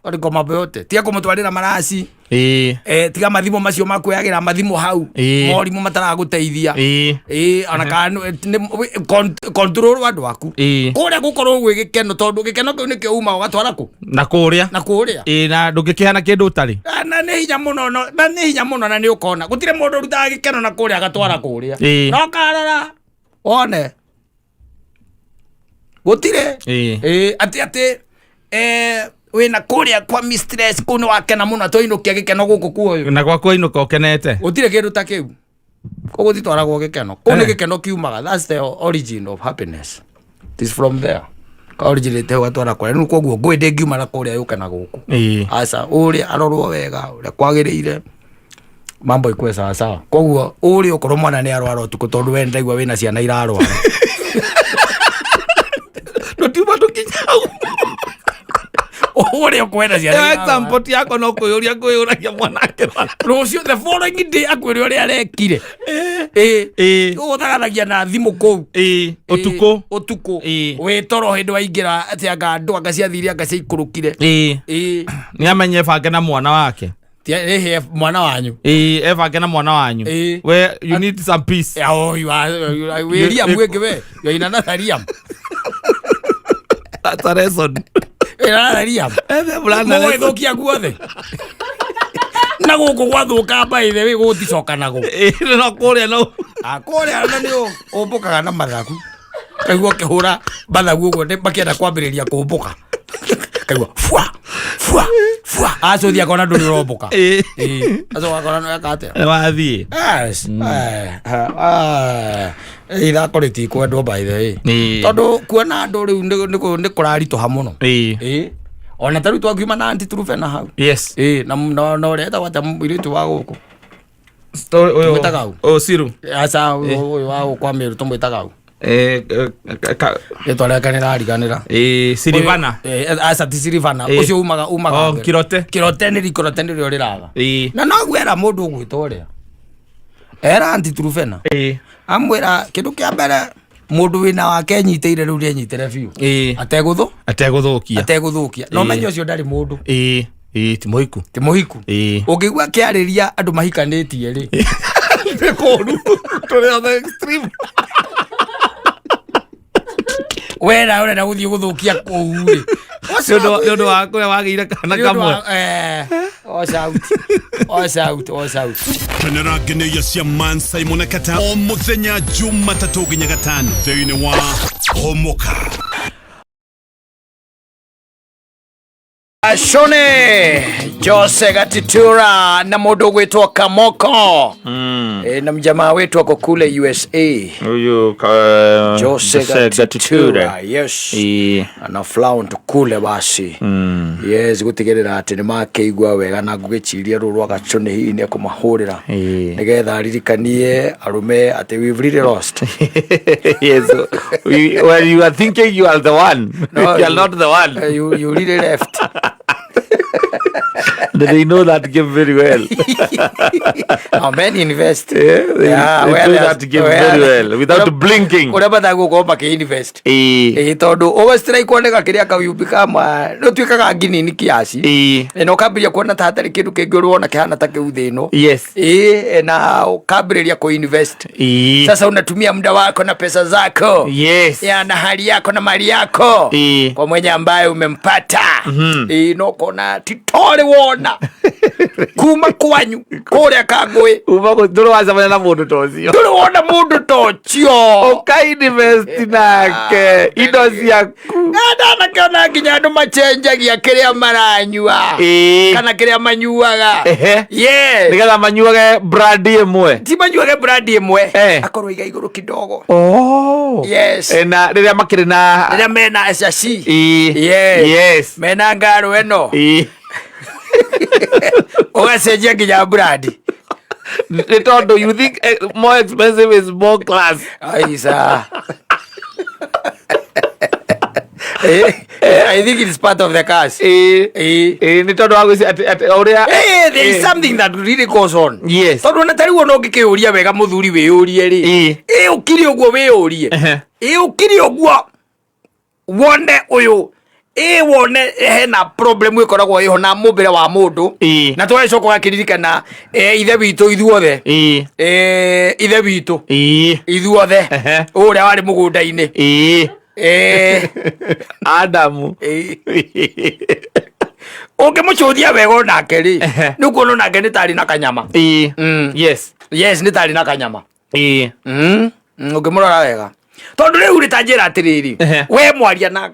kũu nĩkuo mambo yote. Tiga kũmũtwarĩra maraci. Tiga mathimũ macio makuoyagĩra mathimũ hau. Morimũ mataragũteithia. Ĩĩ, ona kana control andũ aku. Kũrĩa gũkorwo gwĩ gĩkeno, tondũ gĩkeno kĩu nĩkĩo uma ũgatwara kũ? Na kũrĩa. Na kũrĩa. Ĩĩ, na ndũngĩkĩhana kĩndũ ũtarĩ. Ah, na nĩ hinya mũno, na nĩ hinya mũno, na nĩ ũkona gũtirĩ mũndũ ũrutaga gĩkeno na kũrĩa agatwara kũrĩa. No karora wone gũtirĩ. Ĩĩ, atĩ wĩna kũrĩa kwa mistress kũu nĩ wakena mũno, tũinũkia gĩkeno gũkũ kuoyo. Na gwaku wainũka ũkenete. Gũtirĩ kĩndũ ta kĩu. Kũu gũtitwaragwo gĩkeno, kũu nĩ gĩkeno kiumaga. That's the origin of happiness. It is from there originate, ũgatwara kũrĩa. Rĩu koguo ngũĩ ndĩngiuma na kũrĩa yũke na gũkũ. Aca, ũrĩa arorwo wega ũrĩa kwagĩrĩire, mambo ikue sawa sawa. Koguo ũrĩa ũkorwo mwana nĩ arwara ũtukũ, tondũ we ndaigua wĩna ciana irarwara. Tũtiuma tũkinya hau. Ũrĩa ũkwenda ciana Ĩyo irarwara. example ti yakwa, no kwĩyũria kwĩyũragia mwana akĩrwara. Rũciũ, the following day, akwĩre ũrĩa arekire. Ĩĩ. Ũthaganagia na thimũ kũu. Ĩĩ, ũtukũ. Ũtukũ. Ĩĩ. Wĩ toro hĩndĩ waingĩra atĩ anga andũ anga ciathire, anga ciaikũrũkire. Ĩĩ. Nĩ amenye bange na mwana wake. Ĩhĩ, mwana wanyu. Ĩĩ, ebange na mwana wanyu. We, you need some peace. Yeah, oh, you are, you are, wĩ Liam wĩngĩ we. You are in another Liam. That's a lesson. In another Liam. Ethe mwana lesson. Mũgũgĩthũkia guothe na gũkũ gwathũka, by the way, gũticoka nago. Ĩĩ, no kũrĩa no. Ah, kũrĩa na nĩ ũmbũkaga na mathagu, kaigua ũkĩhũra mathagu ũguo makĩenda kwambĩrĩria kũmbũka, kaigua fua fua fua, acũthi akona ndũrĩ ũrombũka. Ĩĩ. Acoka akona no eka atĩa. Nĩ wathiĩ. Yes. Ithako rĩtikwendwo, by the way, tondũ kuona andũ rĩu nĩ kũraritũha mũno. Ĩĩ, ona ta rĩu twakiuma na anti Trufena hau. Ĩĩ, na ũrĩa etagwo atĩa mũirĩtu wa gũkũ? Story ũyũ. Tũmwĩtaga ũ? Ũyũ Siru. Aca, ũyũ wa gũkũ kwa Meru tũmwĩtaga ũ? Eh, Rĩtwa rĩake nĩrariganĩra. Silivana. Aca, ti Silivana. Ũcio umaga Oh, mbere. Kirote. Kirote nĩ Kirote nĩrĩo rĩraga. Na noguo era mũndũ ũgwĩtwo ũrĩa era anti Trufena, amwĩra kĩndũ kĩa mbere, mũndũ wĩna wake enyitĩire rĩu nĩenyitĩre biũ. Ategũthũ Ategũthũkia. Ategũthũkia, no menye ũcio ndarĩ mũndũ. Ĩĩ. Ĩĩ, ti mũhiku. Ti mũhiku. Ũngĩigua akĩarĩria andũ mahikanĩtie rĩ, Nĩ kũũru. Tũrĩ on the extreme. Wena ũrenda gũthiĩ gũthũkia kũu rĩ. Nĩ ũndũ wa kũrĩa wagĩire kana kamwe. Watch out, watch out, watch out. Kenera ngeneia cia Man Simon Kata o muthenya Jumatatũ nginya Gatano thĩinĩ wa Homoka. Shone Jose Gatitura na mundu ugwitwo Kamoko. Na mjamaa wetu ako kule USA. Huyu Jose Gatitura, yes. Ĩĩ. Ana flaunt kule basi. Yes, gutigirira ati ni makeigua wega, na ngugiciria ruru rwa gacune hihi ni ekumahurira nigetha aririkanie arume ati we've really lost. Yes. When you are thinking you are the one, No, you are not the one. You really left. They know that game very well. Now men invest. Yeah, they where do there's- that game where- very well without blinking. Ũrĩa mathaa gũkorwo makĩ-invest. Ĩĩ. Ĩĩ, tondũ ũgastrike nĩ gakĩrĩa kau become nĩ ũtuĩkaga nginini kiasi. Na ũkambĩrĩria kuona ta hatarĩ kĩndũ kĩngĩ ũrĩ wona kĩhana ta kĩu thĩ ĩno. Ĩĩ, na ũkambĩrĩria kũinvest. Sasa unatumia muda wako na pesa zako ya na hali yako na mali yako Ĩĩ. kwa mwenye ambaye umempata. Ĩĩ, no kona titorĩ wona. China kuma kwanyu kũrĩa Kangũĩ. Uma ndũrĩ wacemania na mũndũ ta ũcio. Ndũrĩ wona mũndũ ta ũcio. Ũkainvest nake indo ciaku. Ndanakĩona nginya andũ macenjagia kĩrĩa maranyua kana kĩrĩa manyuaga. Yes. Nĩgetha manyuage brand ĩmwe. Ti manyuage brand ĩmwe. Akorwo iga igũrũ kidogo. Oh. Yes. Na rĩrĩa makĩrĩ na rĩrĩa mena caci. Yes. Yes. Mena ngaro ĩno. Ũgacenjia nginya brand. Nĩ tondũ you think more expensive is more class. Aisa. I think it's part of the curse. Nĩ tondũ wa gwĩci atĩ ũrĩa There is something that really goes on. Yes. Tondũ ona tarĩu ona ũngĩkĩũria wega mũthuri wĩyũrie rĩ. Ĩ ũkiri ũguo wĩyũrie. Ĩ ũkiri ũguo wone ũyũ ĩ wone hena problem ĩkoragwo ĩho na mũmbĩre wa mũndũ. Na tũgagĩcoka ũgakĩririkana ithe witũ ithuothe. Ithe witũ ithuothe ũrĩa warĩ mũgũnda-inĩ. Adamu. Ũngĩmũcũthia wega onake rĩ, nĩ ũkuona onake nĩ tarĩ na kanyama. Yes. Yes, nĩ tarĩ na kanyama. Ũngĩmũrora wega. Tondũ rĩu rĩ ta njĩra atĩrĩrĩ, we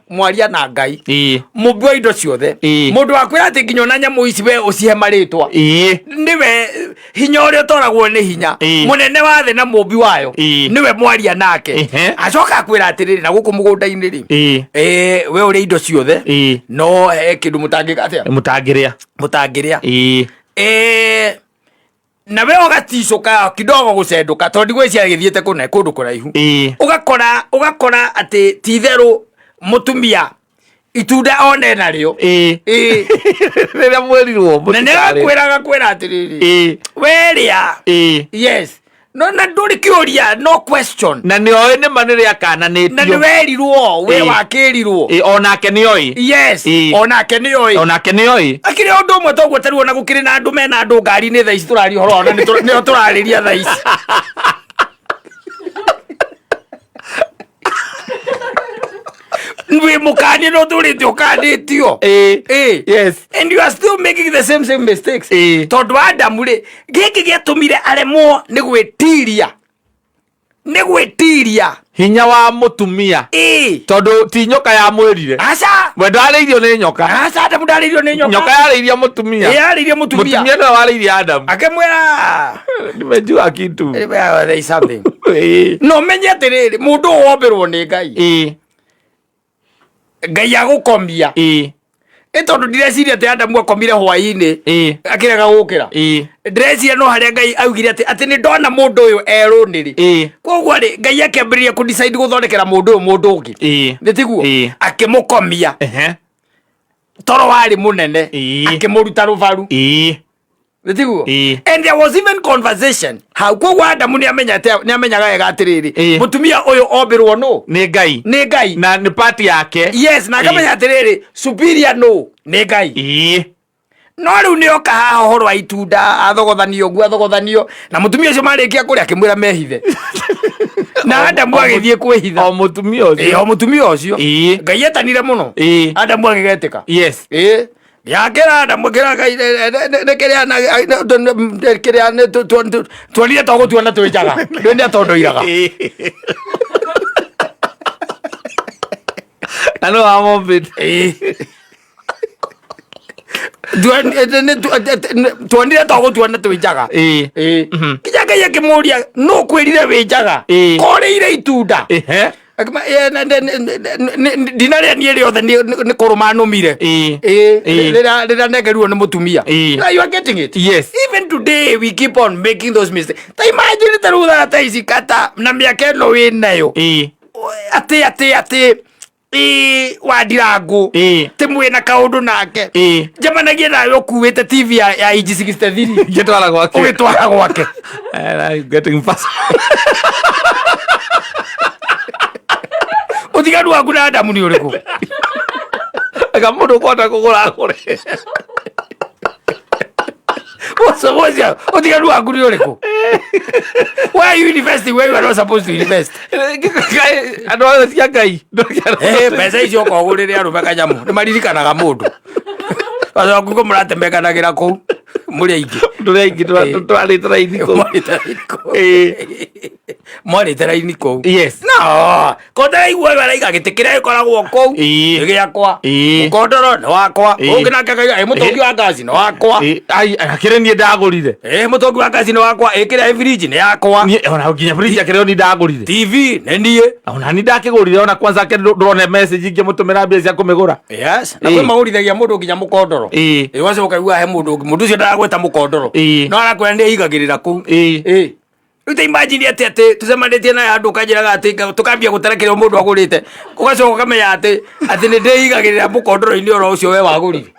mwaria na Ngai, mũmbi wa indo ciothe, mũndũ wakwĩra atĩ nginya ona nyamũ ici we ũcihe marĩtwa, nĩwe hinya ũrĩa ũtoragwo nĩ hinya, mũnene wa thĩ na mũmbi wayo, nĩwe mwaria nake. Acoka akwĩra atĩrĩrĩ, na gũkũ mũgũnda-inĩ rĩ, we ũrĩa indo ciothe, no he kĩndũ mũtangĩka atĩa? Mũtangĩrĩa. Mũtangĩrĩa. Na we ũgaticũka kidogo gũcendũka tondũ ndigwĩciria gĩthiĩte kũne kũndũ kũraihu. Ũgakora atĩ ti itherũ mũtumia itunda one narĩo. Rĩrĩa mwĩrirwo Na nĩ agakwĩra agakwĩra atĩrĩrĩ, werĩa. Yes. No na ndũrĩ kĩũria, no question. Na nĩ oĩ nĩ ma nĩ rĩakananĩtio. Na nĩ werirwo, we wakĩrirwo. Onake nĩ oĩ. Yes. Onake nĩ oĩ. Onake nĩ oĩ. Akĩrĩ ũndũ ũmwe toguo tarĩu ona gũkĩrĩ na andũ mena andũ ngari-inĩ thaa ici tũraria ũhoro wao na nĩo tũrarĩria thaa ici. Wĩ mũkanie no ũtũrĩte ũkanĩtio. Yes. And you are still making the same mistakes. Tondũ Adamu rĩ, gĩkĩ gĩatũmire aremwo nĩ gwĩtiria. Nĩ gwĩtiria. Hinya wa mũtumia. Tondũ ti nyoka yamwĩrire. Aca. We ndarĩirio nĩ nyoka. Aca, Adamu ndarĩirio nĩ nyoka. Nyoka yarĩirie mũtumia. Yarĩirie mũtumia. Mũtumia nĩwe warĩirie Adamu. Akĩmwĩra. Nimejua kitu. There is something. No menye atĩrĩrĩ, mũndũ ũyũ wombĩrwo nĩ Ngai. Ngai agũkomia. Ĩ tondũ ndireciria atĩ Adamu akomire hwaĩ-inĩ akĩrega gũkĩra. Ndĩreciria no harĩa Ngai augire atĩ nĩ ndona mũndũ ũyũ erũnĩrĩ. Koguo rĩ, Ngai akĩambĩrĩria kũ decide gũthondekera mũndũ ũyũ mũndũ ũngĩ. Nĩ tiguo? Akĩmũkomia. Toro warĩ mũnene. Akĩmũruta rũbaru. Nĩ tiguo? And there was even conversation. Hau koguo Adamu nĩ amenyaga wega atĩrĩrĩ, mũtumia ũyũ ombĩrwo nũ? Nĩ Ngai. Nĩ Ngai. Na nĩ part yake. Yes, na akamenya atĩrĩrĩ, superior nũ? Nĩ Ngai. No rĩu nĩ oka haha ũhoro wa itunda, athogothanio ũguo, athogothanio. Na mũtumia ũcio marĩkia kũrĩa akĩmwĩra mehithe. Na Adamu agĩthiĩ kwĩhitha. O mũtumia ũcio. O mũtumia ũcio. Ngai etanire mũno. Adamu agĩgetĩka. Yes. Yakĩra Adamu akĩra Ngai, nĩ kĩrĩa na, nĩ kĩrĩa nĩ tuonire to gũtuona twĩ njaga. Ndũĩ nĩ atondoiraga. Na nĩ wamombĩte. Tuonire to gũtuona twĩ njaga. Nginya Ngai akĩmũria, nũ ũkwĩrire wĩ njaga? Korĩire itunda. Ndinarĩa niĩ rĩothe nĩ kũrũma nũmire. Rĩrĩa nengerirwo nĩ mũtumia. Now you are getting it. Yes. Even today we keep on making those mistakes. Ta imagine ta rĩu thaa ta ici kata na mĩaka ĩno wĩ nayo. Atĩ atĩ atĩ wandirangũ. Tĩ mwĩna kaũndũ nake. Njemanagie nawe ũkuĩte TV ya inchi 63. Ngĩtwara gwake. Ũgĩtwara gwake. I'm getting fast. Ũtiganu waku na Adamu nĩ ũrĩkũ? Eka mũndũ ũkũhota kũgũra agũre. What's ũtiganu waku nĩ ũrĩkũ? Why are you investing where you are not supposed to invest? Andũ othe cia Ngai. Mbeca icio okorwo ũgũrĩre arũme kanyamũ, nĩ maririkanaga mũndũ. Gacoka mũratemekanagĩra kũu mũrĩ aingĩ. Tũrĩ aingĩ twarĩte raini kũu. Mwarĩte raini kũu. Mwarĩte raini kũu. Yes. No, ko ndĩraigua ũyũ araiga gĩtĩ kĩrĩa gĩkoragwo kũu nĩ gĩakwa. Mũkondoro nĩ wakwa. Ũngĩ nake akaiga ĩ mũtũngi wa ngaci nĩ wakwa. Ĩĩ, ai, akĩrĩ niĩ ndagũrire. Ĩ mũtũngi wa ngaci nĩ wakwa. Ĩ kĩrĩa ĩ firiji nĩ yakwa. Niĩ ona nginya fridge akĩrĩ o niĩ ndagũrire. TV nĩ niĩ. Ona niĩ ndakĩgũrire ona kwanza ake ndũrona message ingĩmũtũmĩra mbia cia kũmĩgũra. Yes. Na Ĩĩ. kwĩ magũrithagia mũndũ nginya mũkondoro. Ĩĩ. Ĩ ũgacoka ũkaigua he mũndũ ũngĩ mũndũ ũcio ndaragweta mũkondoro. Ĩĩ. No arakwĩra nĩ aigagĩrĩra kũu. Ĩĩ. Ĩĩ. Rĩu ta imagine atĩ atĩ tũcemanĩtie naye handũ ũkanjĩraga atĩ tũkambia gũtara kĩrĩa mũndũ agũrĩte ũgacoka ũkamenya atĩ atĩ nĩ ndĩigagĩrĩra mũkondoro-inĩ oro ũcio we wagũrire.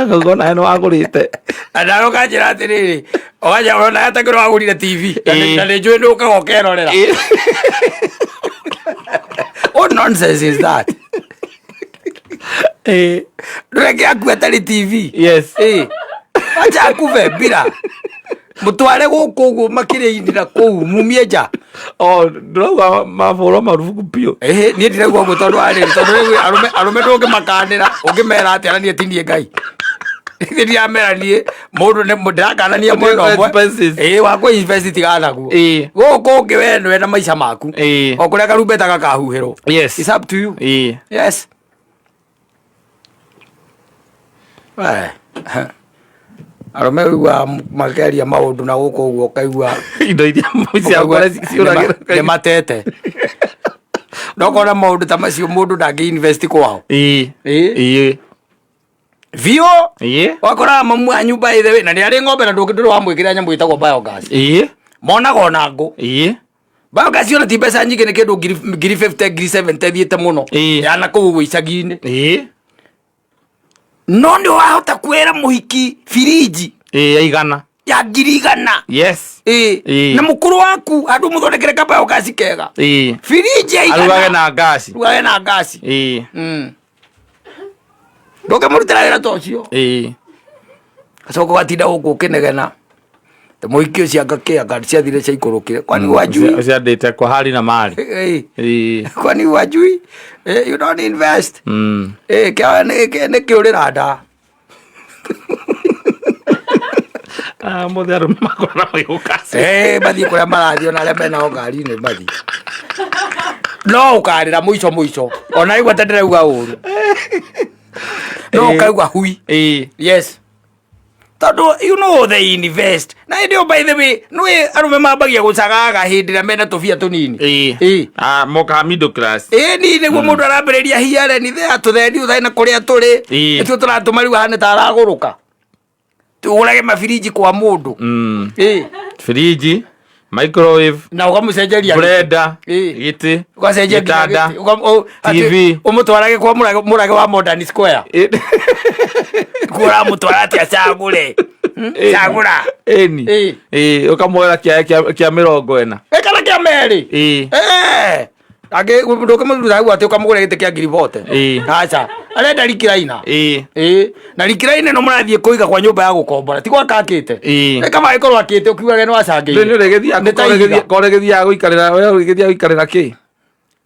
Ngona nĩ wagũrĩte. Na nawe ũkanjĩra atĩrĩrĩ ũkanjĩra ũrona ta kĩrĩa wagũrire TV na Ĩĩ. na nĩ njũĩ nĩ ũkaga ũkerorera. What nonsense is that? Ĩĩ. Ndũreke akue atarĩ TV. Yes. Ĩĩ. Acha akuve mbira. Mũtware gũkũ ũguo makĩrĩa-inĩ na kũu mumie nja. O ndũrauga mabũrwo marubuku biũ. Ĩhĩ niĩ ndiraigua ũguo tondũ wa rĩrĩ tondũ rĩu arũme arũme ndũngĩmakanĩra ũngĩmera atĩa na niĩ ti niĩ Ngai. Niĩ ndiramera niĩ mũndũ nĩ ndĩrakanania mwena ũmwe. Expenses. Ĩĩ wa kũ invest tigana naguo. Ĩĩ. Gũkũ ũngĩ we nĩwe na maica maku. Ĩĩ. O kũrĩa karumbeta gakahuhĩrwo. Yes. It's up to you. Ĩĩ. Yes. Eh. Arũme ũiguaga makĩaria maũndũ na gũkũ ũguo ũkaigua Indo iria cia ũkaigua ciũragĩra. nĩ matete. No kona maũndũ ta macio mũndũ ndangĩ invest kwao. Ĩĩ. Ĩĩ. Ĩĩ. Biũ. Ĩĩ. Wakoraga mamu wanyu by the way na nĩ arĩ ng'ombe na ndũrĩ wamwĩkĩra nyamũ ĩtagwo biogas. Ĩĩ. Monaga ona ngũ. Ĩĩ. Biogas ona ti mbeca nyingĩ nĩ kĩndũ ngiri 50 ngiri 70 thiĩte mũno. Ĩĩ. Ya na kũu ũguo icagi-inĩ. Ĩĩ. No nĩ wahota kwĩra mũhiki firiji Ĩĩ ya igana. ya 100,000. Yes. Ĩĩ. Ĩĩ. Na mũkũrũ waku handũ mũthondekere ka biogas kega. Ĩĩ. Firiji ya igana. Arugage na ngaci. Arugage na ngasi. Ĩĩ. Ndũngĩmũrutĩra wĩra ta ũcio. Ĩĩ. Gacoka ũgatinda gũkũ ũkĩnegena. Ta mũhiki ũcio anga kĩ anga ciathire ciaikũrũkire. Kwani wajui? Ũcio andĩte kwa hali na mali. Ĩĩ. Ĩĩ. Kwani wajui? You don't invest. Kĩa nĩ kĩũrĩra nda. Ah, mũthĩ arũme makorana magĩũka. Mathiĩ kũrĩa marathiĩ ona arĩa menao ngari-inĩ mathiĩ. No ũkarĩra mũico mũico. Ona igua ta ndĩrauga ũru. No ũkaigua hui. Ĩĩ. Yes. Tondũ you know they invest. Na hĩndĩ ĩyo by the way, nĩ arũme mambagia gũcagaga hĩndĩ ĩrĩa mena tũbia tũnini. Ĩĩ. Ĩĩ. Ah, mokaga middle class. Ĩĩ ni nĩguo mũndũ arambĩrĩria hiareni thea tũthendi ũthaĩ na kũrĩa tũrĩ. Ĩĩ. Nĩtuo tũratũma rĩu ahane ta aragũrũka. Tũgũrage mabirinji kwa mũndũ. Ĩĩ. Firiji, microwave, Na ũkamũcenjeria. blender, Ĩĩ. gĩtĩ, Ũgacenjia nginya gĩtanda, gĩtĩ. Atĩ TV. Ũmũtwarage kwa mũrage wa Modern Square. Ĩ- Kuo ũramũtwara atĩ acagũre. Cagũra. Ĩni. Ĩĩ. Ĩĩ, ũkamwoera kĩae kĩa 40. Ĩ kana kĩa merĩ. Ĩĩ. Eh. Angĩ ndũkĩmũruta hau atĩ ũkamũgũra gĩtĩ kĩa ngiri bote. Ĩĩ. Aca. Arenda rikiraina. Ĩĩ. Ĩĩ. Na rikiraina ĩno mũrathiĩ kũiga kwa nyũmba ya gũkombora. Ti gwaka akĩte. Ĩĩ. Ĩ kama ĩkorwo akĩte ũkiugage nĩ wacangĩire. Rĩu nĩ ũrĩgĩthiaga Nĩ ta ihiga. korĩgĩthiaga gũikarĩra we ũrĩgĩthiaga gũikarĩra kĩ?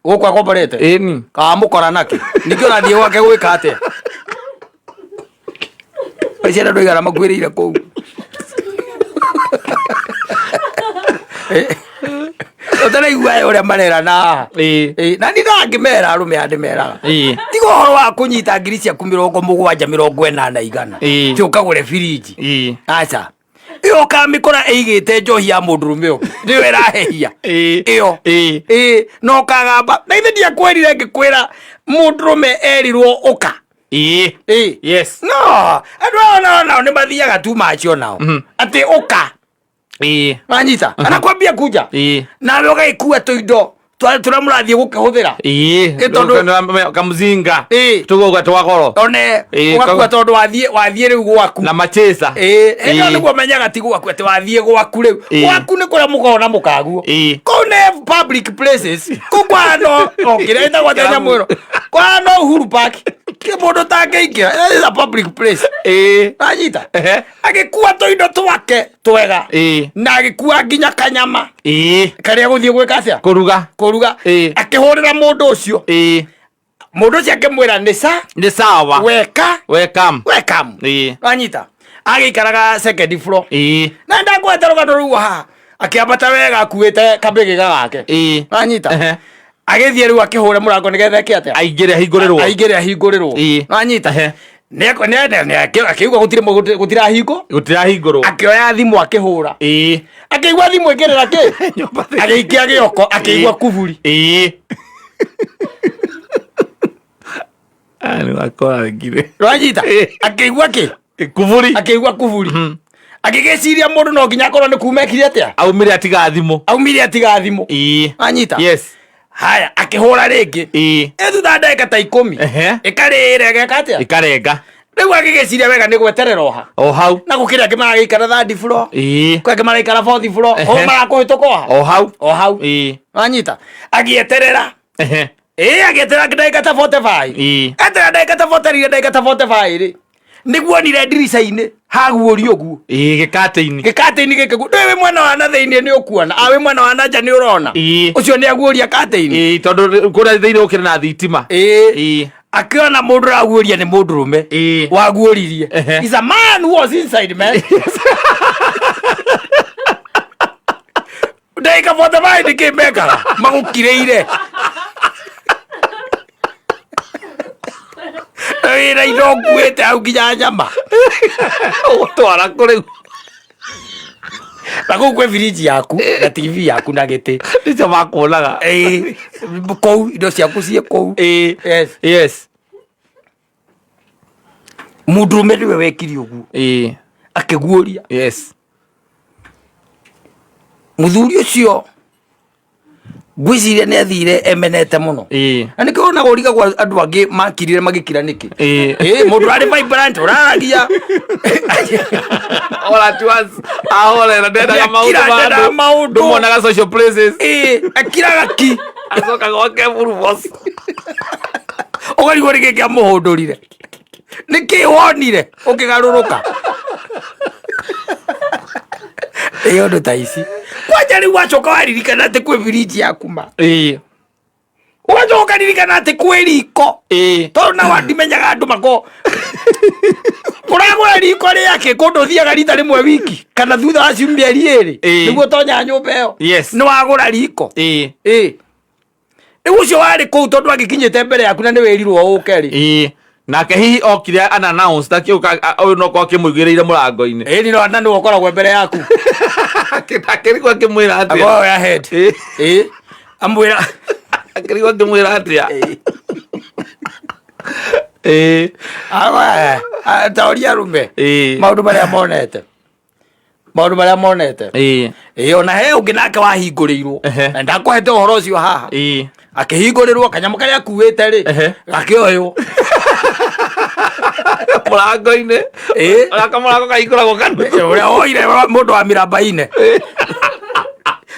Gũkũ akomborete. Ĩni. Kamũkora nakĩ? Ningĩ ũrathiĩ gwake gwĩka atĩa? Ciana ndũigana makuĩrĩire kũu. Ũtaraigua ũrĩa marerana haha. Ĩĩ. Ĩĩ, na niĩ ndangĩmera arũme aya ndĩmeraga. Ĩĩ. Tiga ũhoro wa kũnyita ngiri ciaku 70 80 100. Ĩĩ. Ti ũkagũre birinji. Ĩĩ. Aca. Ĩyo ũkamĩkora ĩigĩte njohi ya mũndũrũme ũngĩ. Nĩyo ĩrahehia. Ĩĩ. Ĩyo. Ĩĩ. Ĩĩ, na ũkagamba. Na ithe ndiakwĩrire ngĩkwĩra mũndũrũme erirwo ũka. Ĩĩ. Ĩĩ. Yes. No, andũ aya nao nĩ mathiaga too much onao. Atĩ ũka. Ĩĩ. Wanyita? Anakwambia kuja. Ĩĩ. Nawe ũgagĩkua tũindo tũrĩa mũrathiĩ gũkĩhũthĩra. Ĩĩ. Ĩ, tondũ- Kamũcinga. Ĩĩ. Tũgauga twa goro. One Ĩĩ, ũgakua tondũ wathiĩ rĩu gwaku. Na machesa. Ĩĩ, ĩyo Ĩĩ. nĩguo menyaga ti gwaku atĩ wathiĩ gwaku rĩu. Ĩĩ. Gwaku nĩ kũrĩa mũkoragwo na mũkaguo. Ĩĩ. Kũu nĩ public places. Kũu kwa no o kĩrĩa ĩtagwo atĩa nyamũ ĩno. Kwa no Uhuru Park. Kĩ mũndũ ũtangĩingĩra. It is a public place. Ĩĩ. Wanyita? Ehe. Agĩkua tũindo twake twega. Ĩĩ. Na agĩkua nginya kanyama Ĩĩ. karĩa gũthiĩ gwĩka atĩa? Kũruga. Kũruga. Ĩĩ. Akĩhũrĩra mũndũ ũcio. Ĩĩ. Mũndũ ũcio akĩmwĩra nĩ sa Nĩ sawa. Weka. Welcome. Welcome. Wanyita, agĩikaraga second floor. Na ndakwete rũgano rũu haha, akĩambata wega akuĩte kabĩgĩga gake. Wanyita? Agĩthiĩ rĩu akĩhũra mũrango nĩgetha eke atĩa? Aingĩre ahingũrĩrwo. Aingĩre ahingũrĩrwo. Wanyita? Akĩigua gũtirĩ gũtirahingo. Gũtirahingũrwo. Akĩoya thimũ akĩhũra. Akĩigua thimũ ĩkĩrĩra kĩ. Nyũmba thĩinĩ. Agĩikia gĩoko, akĩigua kuburi. Aya nĩ wakorangire. Wanyita? Akĩigua kĩ? Kuburi. Akĩigua kuburi, agĩgĩciria mũndũ no nginya akorwo nĩ kuma ekire atĩa? Aumire atiga thimũ. Aumire atiga thimũ. Wanyita? Yes. Haya, akĩhũra rĩngĩ. Ĩ thutha wa ndagĩka ta 10, ĩkarĩra, ĩgeka atĩa? Ikarenga. Rĩu agĩgĩciria wega nĩ gweterera oha. O hau. Na gũkĩrĩ angĩ maragĩikara third floor, kwĩ angĩ maraikara fourth floor, o marakũhĩtũka oha. O hau. O hau. Wanyita? Agĩeterera. Ĩ agĩeterera ndagĩka ta 45. Eterera ndagĩka ta 40, ndagĩka ta 45 rĩ, nĩguo onire ndirica-inĩ haguũrio ũguo. Gĩkatĩ-inĩ. Gĩkatĩ-inĩ gĩkĩ ndũĩ wĩ mwena wa na thĩinĩ nĩ ũkuona, a wĩ mwena wa na nja nĩ ũrona. Ũcio nĩ aguũria katĩ-inĩ. Tondũ kũrĩa thĩinĩ gũkĩrĩ na thitima. Akĩona mũndũ ũraguũria nĩ mũndũrũme. Waguũririe. Is a man who was inside, man. Ndagĩka 45 nĩkĩ mekaga magũkirĩire wĩra indo nguĩte hau nginya nyama. Ũgũtwara kũ rĩu? Na kũu kwĩ firiji yaku na TV yaku na gĩtĩ. Nĩcio makuonaga. Ĩĩ, kũu indo ciaku ciĩ kũu. Yes. Mũndũrũme nĩwe wekire ũguo, akĩguũria. Mũthuri ũcio ngwĩciria nĩ athire emenete mũno. Na nĩkĩo wonaga ũrigagwo andũ angĩ makirire magĩkira nĩkĩ. Ĩĩ, mũndũ arĩ vibrant ũraragia. All at once ahorera, ndendaga maũndũ Nĩakira, ma ndendaga andũ. Maũndũ. Ndũmuonaga social places. Ĩĩ, akiraga ki. Acoka gwake burubos. Ũkarigwo nĩ kĩ kĩamũhũndũrire, nĩ kĩ wonire ũkĩgarũrũka. Ĩ ũndũ ta ici kwanja rĩu wacoka waririkana atĩ kwĩ biriji yaku ma, ũgacoka ũkaririkana atĩ kwĩ riko, tondũ nao ndimenyaga andũ mako ũragũra riko rĩake kũndũ ũthiaga rita rĩmwe wiki kana thutha wa ciumia 2, nĩguo tonya nyũmba ĩyo. Nĩ wagũra riko. Ĩ rĩu ũcio warĩ kũu tondũ angĩkinyĩte mbere yaku na nĩ wĩrirwo ũke rĩ. Nake hihi okire unannounced, akĩũka ũyũ no korwo akĩmũigĩrĩire mũrango-inĩ. Ĩ nĩ na nĩwe ũkoragwo mbere yaku. Akĩrigwo akĩmwĩra atĩa. Akoragwo ahead. Ĩ amwĩra. Akĩrigwo akĩmwĩra atĩa. Taũria arũme maũndũ marĩa monete, maũndũ marĩa monete. Ĩ ona he ũngĩ nake wahingũrĩirwo, na ndakũhete ũhoro ũcio haha. Akĩhingũrĩrwo kanyamũ karĩa akuĩte rĩ, gakĩoywo. Mũrango-inĩ. Ũrĩa kamũrango kahingũragwo kanua. Ũrĩa woire mũndũ wa mĩramba ine,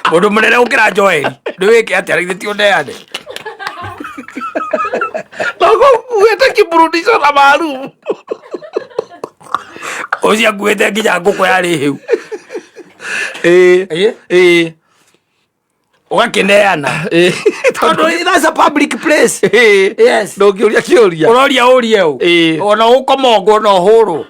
mũndũ mũnene gũkĩra Joeli, nĩ wĩke atĩa? Githĩ ti ũneane? Noguo kiburudisho na maalum. Ũcio akuĩte nginya ngũkũ yarĩ hĩu. Ũgakĩneana, tondũ that's a public place. Yes. Ndũngĩũria kĩũria. Ũroria ũrie ũ? Ona ũkomongwo na ũhũrwo.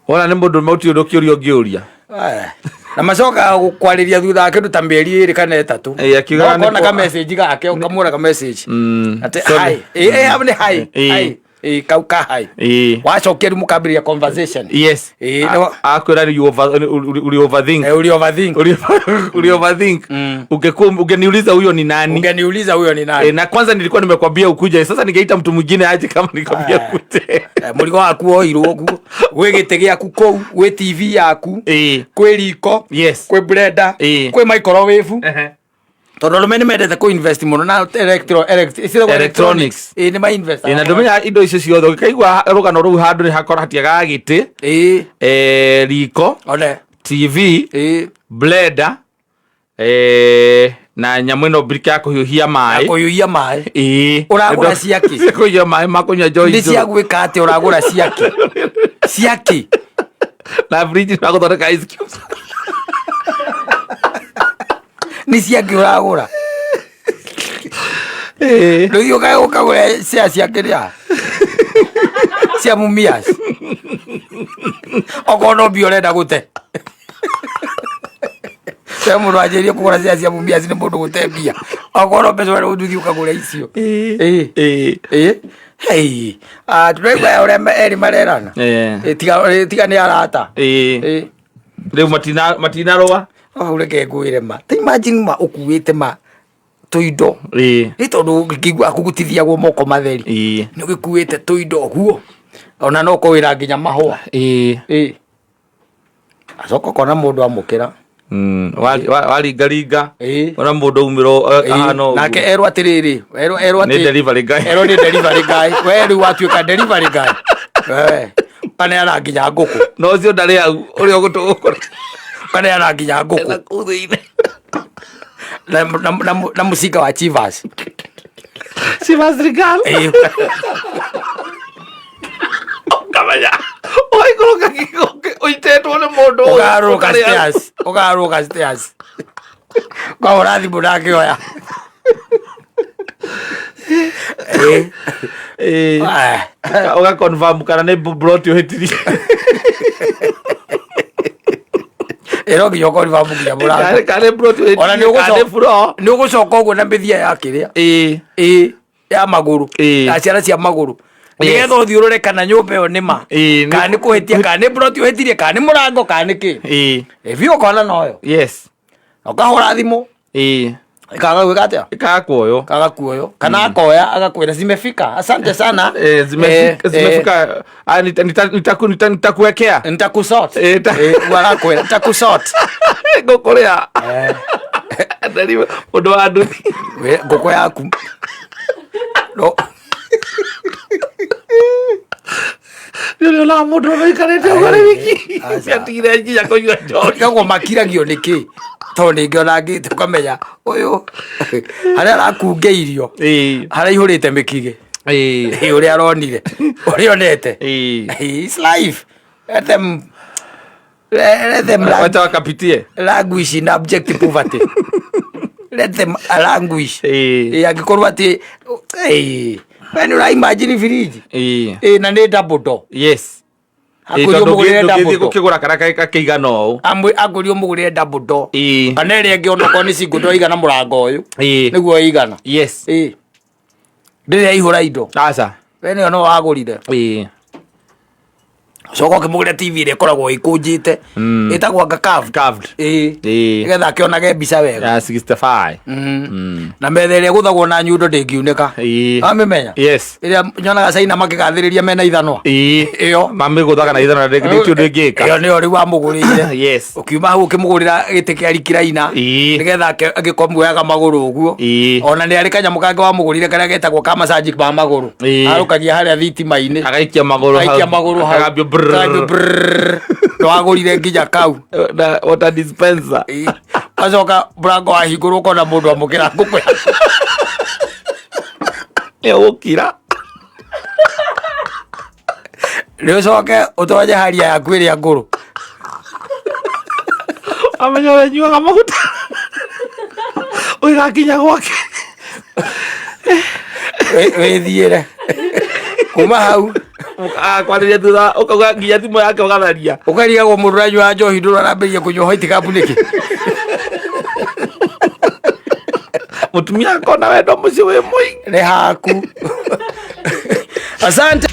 Wona nĩ mũndũ ũmwe, ũtirĩ ũndũ kĩũria ũngĩũria. Aya. Na macokaga gũkwarĩria thutha wa kĩndũ ta mĩeri 2 kana 3. Akiugaga Ũkona ka message gake, ũkamwĩra ka message atĩ Sorry. hi. Ĩ, hau nĩ hi. Hi. Ĩ, kau ka hi. Wacokia rĩu mũkambĩrĩria conversation. Akwĩra you uli overthink. Uli overthink. Uli overthink. Ungekuwa ungeniuliza huyo ni nani. Ungeniuliza huyo ni nani. Na kwanza nilikuwa nimekwambia ukuje, sasa ningeita mtu mwingine aje kama nikwambia ukuje. Mũrigo waku woirwo ũguo, gwĩ gĩtĩ gĩaku kũu, gwĩ TV yaku, kwĩ riko, kwĩ blender, kwĩ microwave, tondũ arũme nĩ mendete kũ invest mũno na ciĩtagwo Electronics. Ĩ, nĩ ma invest. Na ndũmenya indo icio ciothe ũngĩkaigua rũgano rũu handũ nĩ hakora hatiagaga gĩtĩ, riko, one TV, blender, na nyamũ ĩno mbirika ya kũhiũhia maĩ. Kũhiũhia maĩ. Ũragũra ciakĩ? Cia kũhiũhia maĩ ma kũnyua njohi Nĩ njũrũ. cia gwĩka atĩa? Ũragũra ciakĩ, ciakĩ? Na fridge ya gũthondeka ice cubes. Nĩ ciakĩ ũragũra? Ndũthiĩ ũkae ũkagũre cia cia kĩrĩa cia Mumias, okorwo no mbia ũrenda gũte. We mũndũ wanjĩrĩrie kũgũra cia cia Mumias nĩ mũndũ gũte mbia. Okorwo no mbeca ũrenda gũthiĩ ũkagũre icio. Ĩĩ. Ĩĩ. Hey, ah, tũraigua ũrĩa erĩ marerana. Ĩ, tiga ĩ, tiga nĩ arata. Ĩ. Rĩu matinarũa. No hau reke ngwĩre ma. Ta imagine ma ũkuĩte ma tũindo. Nĩ tondũ ngĩigua kũgutithiagwo moko matheri. Nĩ ũgĩkuĩte tũindo ũguo. Ona no ũkorwo wĩna nginya mahũa. Ĩ. Acoka ũkona mũndũ amũkĩra. Waringaringa. Ĩ. Ona mũndũ aumĩra ahana ũguo. Nake erwo atĩrĩrĩ, erwo erwo Nĩ atĩ delivery guy. Erwo nĩ delivery guy. We rĩu watuĩka delivery guy. We. Kaneana nginya ngũkũ. No ũcio ndarĩ hau ũrĩa ũgũtũgũkũra. Kaneana nginya ngũkũ. Kũu thĩinĩ. Na mũcinga wa Chivas. Chivas Regal. Ĩ. Ũkamenya ũgaikũrũka gĩko ũitĩtwo nĩ mũndũ ũyũ Ũkarũka ũtarĩ hau. stairs. Ũkarũka stairs. Ukahũra thimũ ndangĩoya. Ĩ. Ĩ. Ah. Ũga confirm kana nĩ plot ũhĩtirie. Ĩ no nginya ũkorwo nginya mũrango. Kana nĩ plot Ona nĩ ũhĩtirie kana nĩ floor. nĩ ũgũcoka ũguo na mĩthia ya kĩrĩa. Ĩ. Ĩ ya magũrũ. Ĩ. Ya ciara cia magũrũ. Yes. Nĩgetha ũthiĩ ũrore kana nyũmba ĩyo nĩ ma. Ĩ, nĩ- Kana nĩ kũhĩtia, kana nĩ plot ũhĩtirie, kana nĩ mũrango, kana nĩ kĩ. Ĩ. Ĩ biũ ũkona noyo. Yes. Na ũkahũra thimũ. Ĩ. Ĩkaga gwĩka atĩa? Ĩkaga kuoywo. Kaga kuoyo. Kana akoya agakwĩra zimefika. Asante sana. Eh, zimefika, zimefika. Ah, nitakuwekea. Nitakusort. Eh, Ũguo arakwĩra nitakusort. Ngũkũrĩa. Mũndũ wa nduthi. We, ngũkũ yaku. No. Nĩ ũrĩ onaga mũndũ ũrĩa ũikarĩte ũguo arĩ wiki. Aca. Atigire nginya kũnyua njohi. Koguo makiragio nĩ kĩ? Tondũ ningĩ ona ngĩte ũkamenya ũyũ harĩa arakunga irio Ĩĩ. haraihũrĩte mĩkigĩ. Ĩĩ. Ĩ, ũrĩa aronire ũrĩa onete. Ĩĩ. It's life. Let them let them Wacha wakapitie. languish in abject poverty. Let them languish. Ĩĩ. Ĩ, angĩkorwo atĩ ĩ, we nĩ ũra imagine firiji. Ĩĩ. Ĩ, na nĩ double door. Yes. Ĩĩ, Akũria tondũ ũmũgũrĩre ndũngĩthiĩ double door. gũkĩgũra karĩa kakĩigana ũũ. Akũria ũmũgũrĩre double door. Ĩĩ. Kana ĩrĩa ĩngĩ onokorwo nĩ single door ĩigana mũrango ũyũ. Ĩĩ. Nĩguo ĩigana. Yes. Ĩ. Ndĩrĩ yaihũra indo. Aca. We nĩyo no wagũrire. Ĩĩ. Coka ũkĩmũgũrĩra TV ĩrĩa ĩkoragwo ĩkũnjĩte. Ĩtagwo anga curved. Curved. Ĩĩ. Ĩĩ. Nĩgetha akĩonage mbica wega. Ya 65. Na metha ĩrĩa ĩgũthagwo na nyundo ndĩngiunĩka. Ĩĩ. Wamĩmenya? Yes. Ĩrĩa nyonaga China makĩgathĩrĩria mena ithanwa. Ĩĩ. Ĩyo. Mamĩgũthaga na ithanwa ndĩ ti ũndũ ĩngĩka. Ĩyo nĩyo rĩu wamũgũrĩire. Yes. Ũkiuma hau ũkĩmũgũrĩra gĩtĩ kĩa rikiraina. Ĩĩ. Nĩgetha agĩkomuoyaga magũrũ ũguo. Ĩĩ. Ona nĩ arĩ kanyamũ kangĩ wamũgũrire karĩa getagwo ka massage ma magũrũ. Ĩĩ. Arũkagia harĩa thitima-inĩ. Agaikia magũrũ hau. Agaikia magũrũ hau. Akagambio brrrr. Akagambio brrrr. Ndwagũrire nginya kau. Na water dispenser. Ĩĩ. Wacoka mũrango wahingũrwo ũkona mũndũ amũkĩra ngũkũ yaku. Nĩ ũgũkira. Nĩ ũcoke ũtonye haria yaku ĩrĩa ngũrũ. Amenya ũrĩa nyuaga maguta. Ũgĩgakinya gwake. Wĩthiĩre. Kuma hau Kwarĩria thutha ũkauga nginya thimũ yake ũgatharia. ũkarigagwo mũndũ ũranyua njohi ndũrũ arambĩrĩria kũnyua white cup nĩkĩ. Mũtumia akona wendo mũciĩ wĩ mũingĩ. Nĩ haku. Asante.